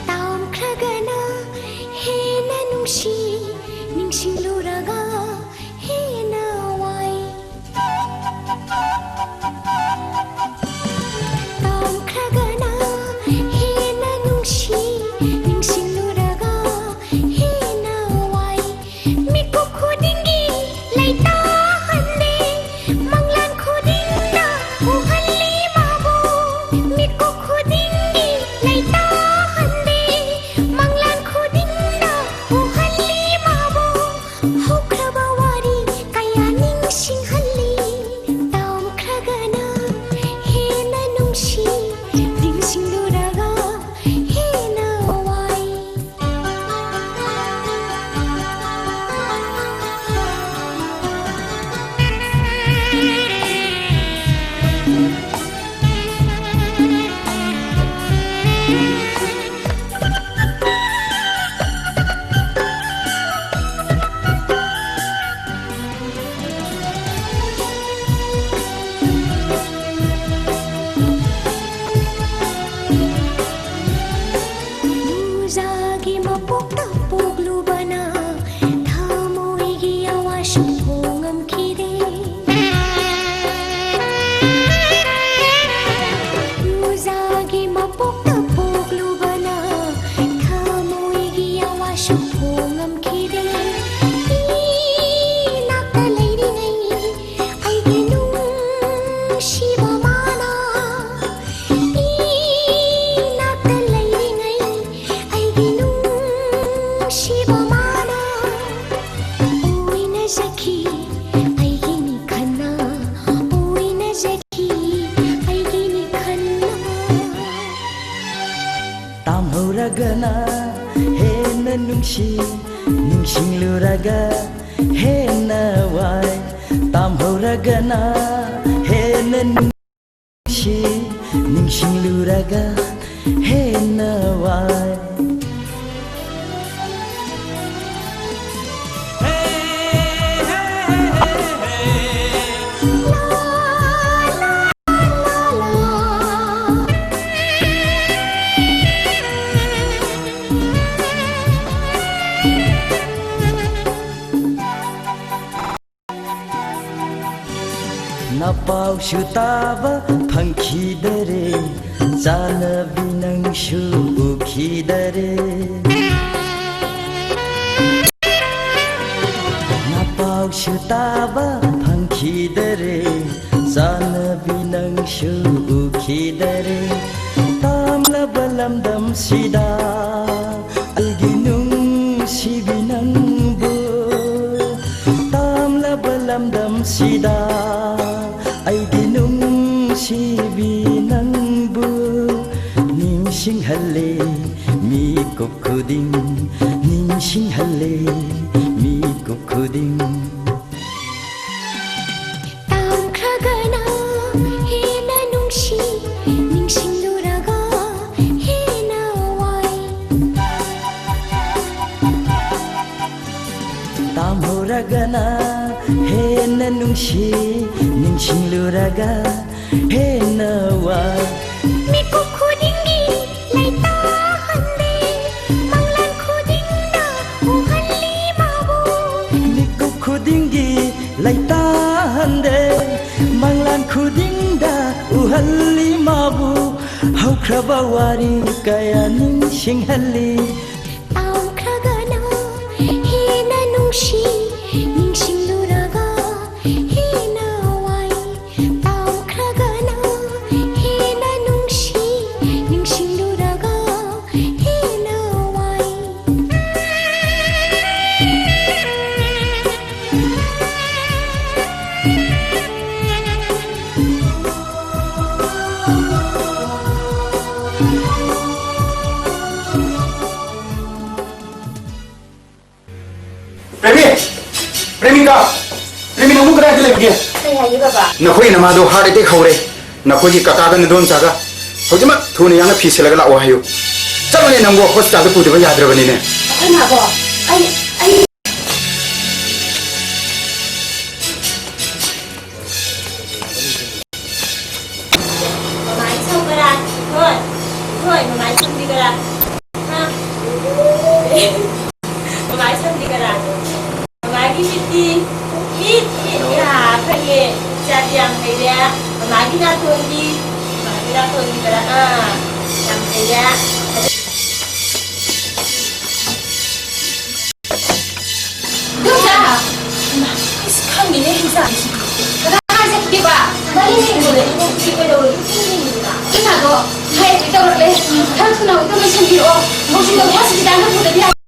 ꯇꯥꯝꯈ꯭ꯔꯒꯅ ꯍꯦꯟꯅ ꯅꯨꯡꯁꯤ, ꯅꯤꯡꯁꯤꯡꯂꯨꯔꯒ ꯍꯦꯟꯅ ꯋꯥꯏ꯫ ꯇꯥꯝꯈ꯭ꯔꯒꯅ ꯍꯦꯟꯅ ꯅꯨꯡꯁꯤ, ꯅꯤꯡꯁꯤꯡꯂꯨꯔꯒ ꯍꯦꯟꯅ ꯋꯥꯏ꯫ ꯃꯤꯀꯨꯞ ꯈꯨꯗꯤꯡꯒꯤ ꯂꯩꯇꯥꯍꯟꯂꯤ, ꯃꯪꯂꯥꯟ ꯈꯨꯗꯤꯡꯗ ꯎꯍꯜꯂꯤ ꯃꯥꯕꯨ꯫ ꯃꯤꯀꯨꯞ ꯈꯨꯗꯤꯡꯒꯤ ꯂꯩꯇꯥꯍꯟꯂꯤ, ꯃꯪꯂꯥꯟ ꯈꯨꯗꯤꯡꯗ ꯎꯍꯜꯂꯤ ꯃꯥꯕꯨ꯫ ꯅꯨꯡꯁꯤ, ꯅꯤꯡꯁꯤꯡꯂꯨꯔꯒ ꯍꯦꯟꯅ ꯋꯥꯏ, ꯇꯥꯝꯍꯧꯔꯒꯅ ꯍꯦꯟꯅ ꯅꯨꯡꯁꯤ, ꯅꯤꯡꯁꯤꯡꯂꯨꯔꯒ ꯍꯦꯟꯅ ꯋꯥꯏ꯫ ꯅꯄꯥꯎꯁꯨ ꯇꯥꯕ ꯐꯪꯈꯤꯗꯔꯦ, ꯆꯥꯅꯕꯤ ꯅꯪꯁꯨ ꯎꯈꯤꯗꯔꯦ꯫ ꯅꯄꯥꯎꯁꯨ ꯇꯥꯕ ꯐꯪꯈꯤꯗꯔꯦ, ꯆꯥꯅꯕꯤ ꯅꯪꯁꯨ ꯎꯈꯤꯗꯔꯦ꯫ ꯇꯥꯝꯂꯕ ꯂꯝꯗꯝꯁꯤꯗ ꯑꯩꯒꯤ ꯅꯨꯡꯁꯤꯕꯤ ꯅꯪꯕꯨ, ꯇꯥꯝꯂꯕ ꯂꯝꯗꯝꯁꯤꯗ ꯑꯩꯒꯤ ꯅꯨꯡꯁꯤꯕꯤ ꯅꯪꯕꯨ ꯅꯤꯡꯁꯤꯡꯍꯜꯂꯦ ꯃꯤꯀꯨꯞ ꯈꯨꯗꯤꯡ, ꯅꯤꯡꯁꯤꯡꯍꯜꯂꯦ ꯃꯤꯀꯨꯞ ꯈꯨꯗꯤꯡ꯫ ꯇꯥꯝꯈ꯭ꯔꯒꯅ ꯍꯦꯟꯅ ꯅꯨꯡꯁꯤ, ꯅꯤꯡꯁꯤꯡꯂꯨꯔꯒ ꯍꯦꯟꯅ ꯋꯥꯏ꯫ ꯇꯥꯝꯍꯧꯔꯒꯅ ꯍꯦꯟꯅ ꯅꯨꯡꯁꯤ, ꯅꯤꯡꯁꯤꯡꯂꯨꯔꯒ ꯍꯦꯟꯅ ꯋꯥꯏ꯫ ꯃꯤꯀꯨꯞ ꯈꯨꯗꯤꯡꯒꯤ ꯂꯩꯇꯥꯍꯟꯗꯦ, ꯃꯪꯂꯥꯟ ꯈꯨꯗꯤꯡꯗ ꯎꯍꯜꯂꯤ ꯃꯥꯕꯨ꯫ ꯃꯤꯀꯨꯞ ꯈꯨꯗꯤꯡꯒꯤ ꯂꯩꯇꯥꯍꯟꯗꯦ, ꯃꯪꯂꯥꯟ ꯈꯨꯗꯤꯡꯗ ꯎꯍꯜꯂꯤ ꯃꯥꯕꯨ꯫ ꯍꯧꯈ꯭ꯔꯕ ꯋꯥꯔꯤ ꯀꯌꯥ ꯅꯤꯡꯁꯤꯡꯍꯜꯂꯤ꯫ ꯇꯥꯝꯈ꯭ꯔꯒꯅ ꯍꯦꯟꯅ ꯅꯨꯡꯁꯤ, ꯅꯤꯡꯁꯤꯡꯂꯨꯔꯒ ꯍꯦꯟꯅ ꯋꯥꯏ꯫ ꯇꯥꯝꯈ꯭ꯔꯒꯅ ꯍꯦꯟꯅ ꯅꯨꯡꯁꯤ, ꯅꯤꯡꯁꯤꯡꯂꯨꯔꯒ ꯍꯦꯟꯅ ꯋꯥꯏ꯫ ꯄ꯭ꯔꯦꯃꯤꯀꯥ! ꯄ꯭ꯔꯦꯃꯤꯀꯥ, ꯅꯪꯕꯨ ꯀꯗꯥꯏꯗ ꯂꯩꯕꯒꯦ? ꯀꯩ ꯍꯥꯏꯒꯦ, ꯕꯕꯥ? ꯅꯈꯣꯏ ꯅꯃꯥꯗꯣ heart attack ꯍꯧꯔꯦ꯫ ꯅꯈꯣꯏꯒꯤ ꯀꯀꯥꯒ ꯅꯗꯣꯝꯆꯥꯒ ꯍꯧꯖꯤꯛꯃꯛ ꯊꯨꯅ ꯌꯥꯡꯅ ꯐꯤ ꯁꯦꯠꯂꯒ ꯂꯥꯛꯑꯣ ꯍꯥꯏꯌꯨ꯫ ꯆꯠꯂꯨꯅꯦ, ꯅꯪꯕꯨ ꯍꯣꯁꯄꯤꯇꯥꯜꯗ ꯄꯨꯗꯕ ꯌꯥꯗ꯭ꯔꯕꯅꯤꯅꯦ꯫ ꯑꯩꯈꯣꯏ ꯃꯥꯕꯣ, ꯑꯩ, ꯑꯩ ꯃꯃꯥꯏ ꯁꯝ ꯀꯔꯥ? ꯍꯣꯏ, ꯍꯣꯏ, ꯃꯃꯥꯏ ꯁꯝꯗꯤ ꯀꯔꯥ? ꯍꯥ? ꯃꯃꯥꯏ ꯁꯝꯗꯤ ꯀꯔꯥ? ꯃꯃꯥꯒꯤ ꯃꯤꯠꯇꯤ? ꯃꯤꯠ, ꯃꯤꯠ, ꯌꯥ, ꯐꯩꯌꯦ꯫ ꯏꯆꯥꯗꯤ ꯌꯥꯝ ꯍꯩꯔꯦ꯫ ꯃꯃꯥꯒꯤ ꯅꯥꯇꯣꯟꯗꯤ? ꯃꯃꯥꯒꯤ ꯅꯥꯇꯣꯟꯗꯤ ꯀꯔꯥ? ꯑꯥ, ꯌꯥꯝ ꯍꯩꯔꯦ꯫ ꯏꯗꯣꯝꯆꯥ! ꯏꯃꯥ, ꯑꯁ, ꯈꯪꯗꯦꯅꯦ, ꯏꯆꯥꯁꯤꯗꯤ꯫ ꯀꯗꯥꯏ ꯆꯠꯈꯤꯕ? ꯃꯔꯤ ꯂꯩꯕꯗ ꯏꯃꯨꯡꯁꯤꯗꯤ ꯀꯩꯗꯧꯔꯒꯦ? ꯏꯆꯤꯡ ꯆꯤꯡꯉꯤꯗꯨꯅ? ꯏꯃꯥꯗꯣ ꯍꯥꯏ ꯇꯧꯔꯛꯂꯦ꯫ ꯈꯔ ꯊꯨꯅ ꯑꯃꯨꯛꯇ ꯂꯣꯏꯁꯤꯟꯕꯤꯔꯛꯑꯣ꯫ ꯍꯧꯖꯤꯛ ꯍꯣꯁꯄꯤꯇꯥꯜꯗ ꯄꯨꯗꯕ ꯌꯥꯔꯣꯏ꯫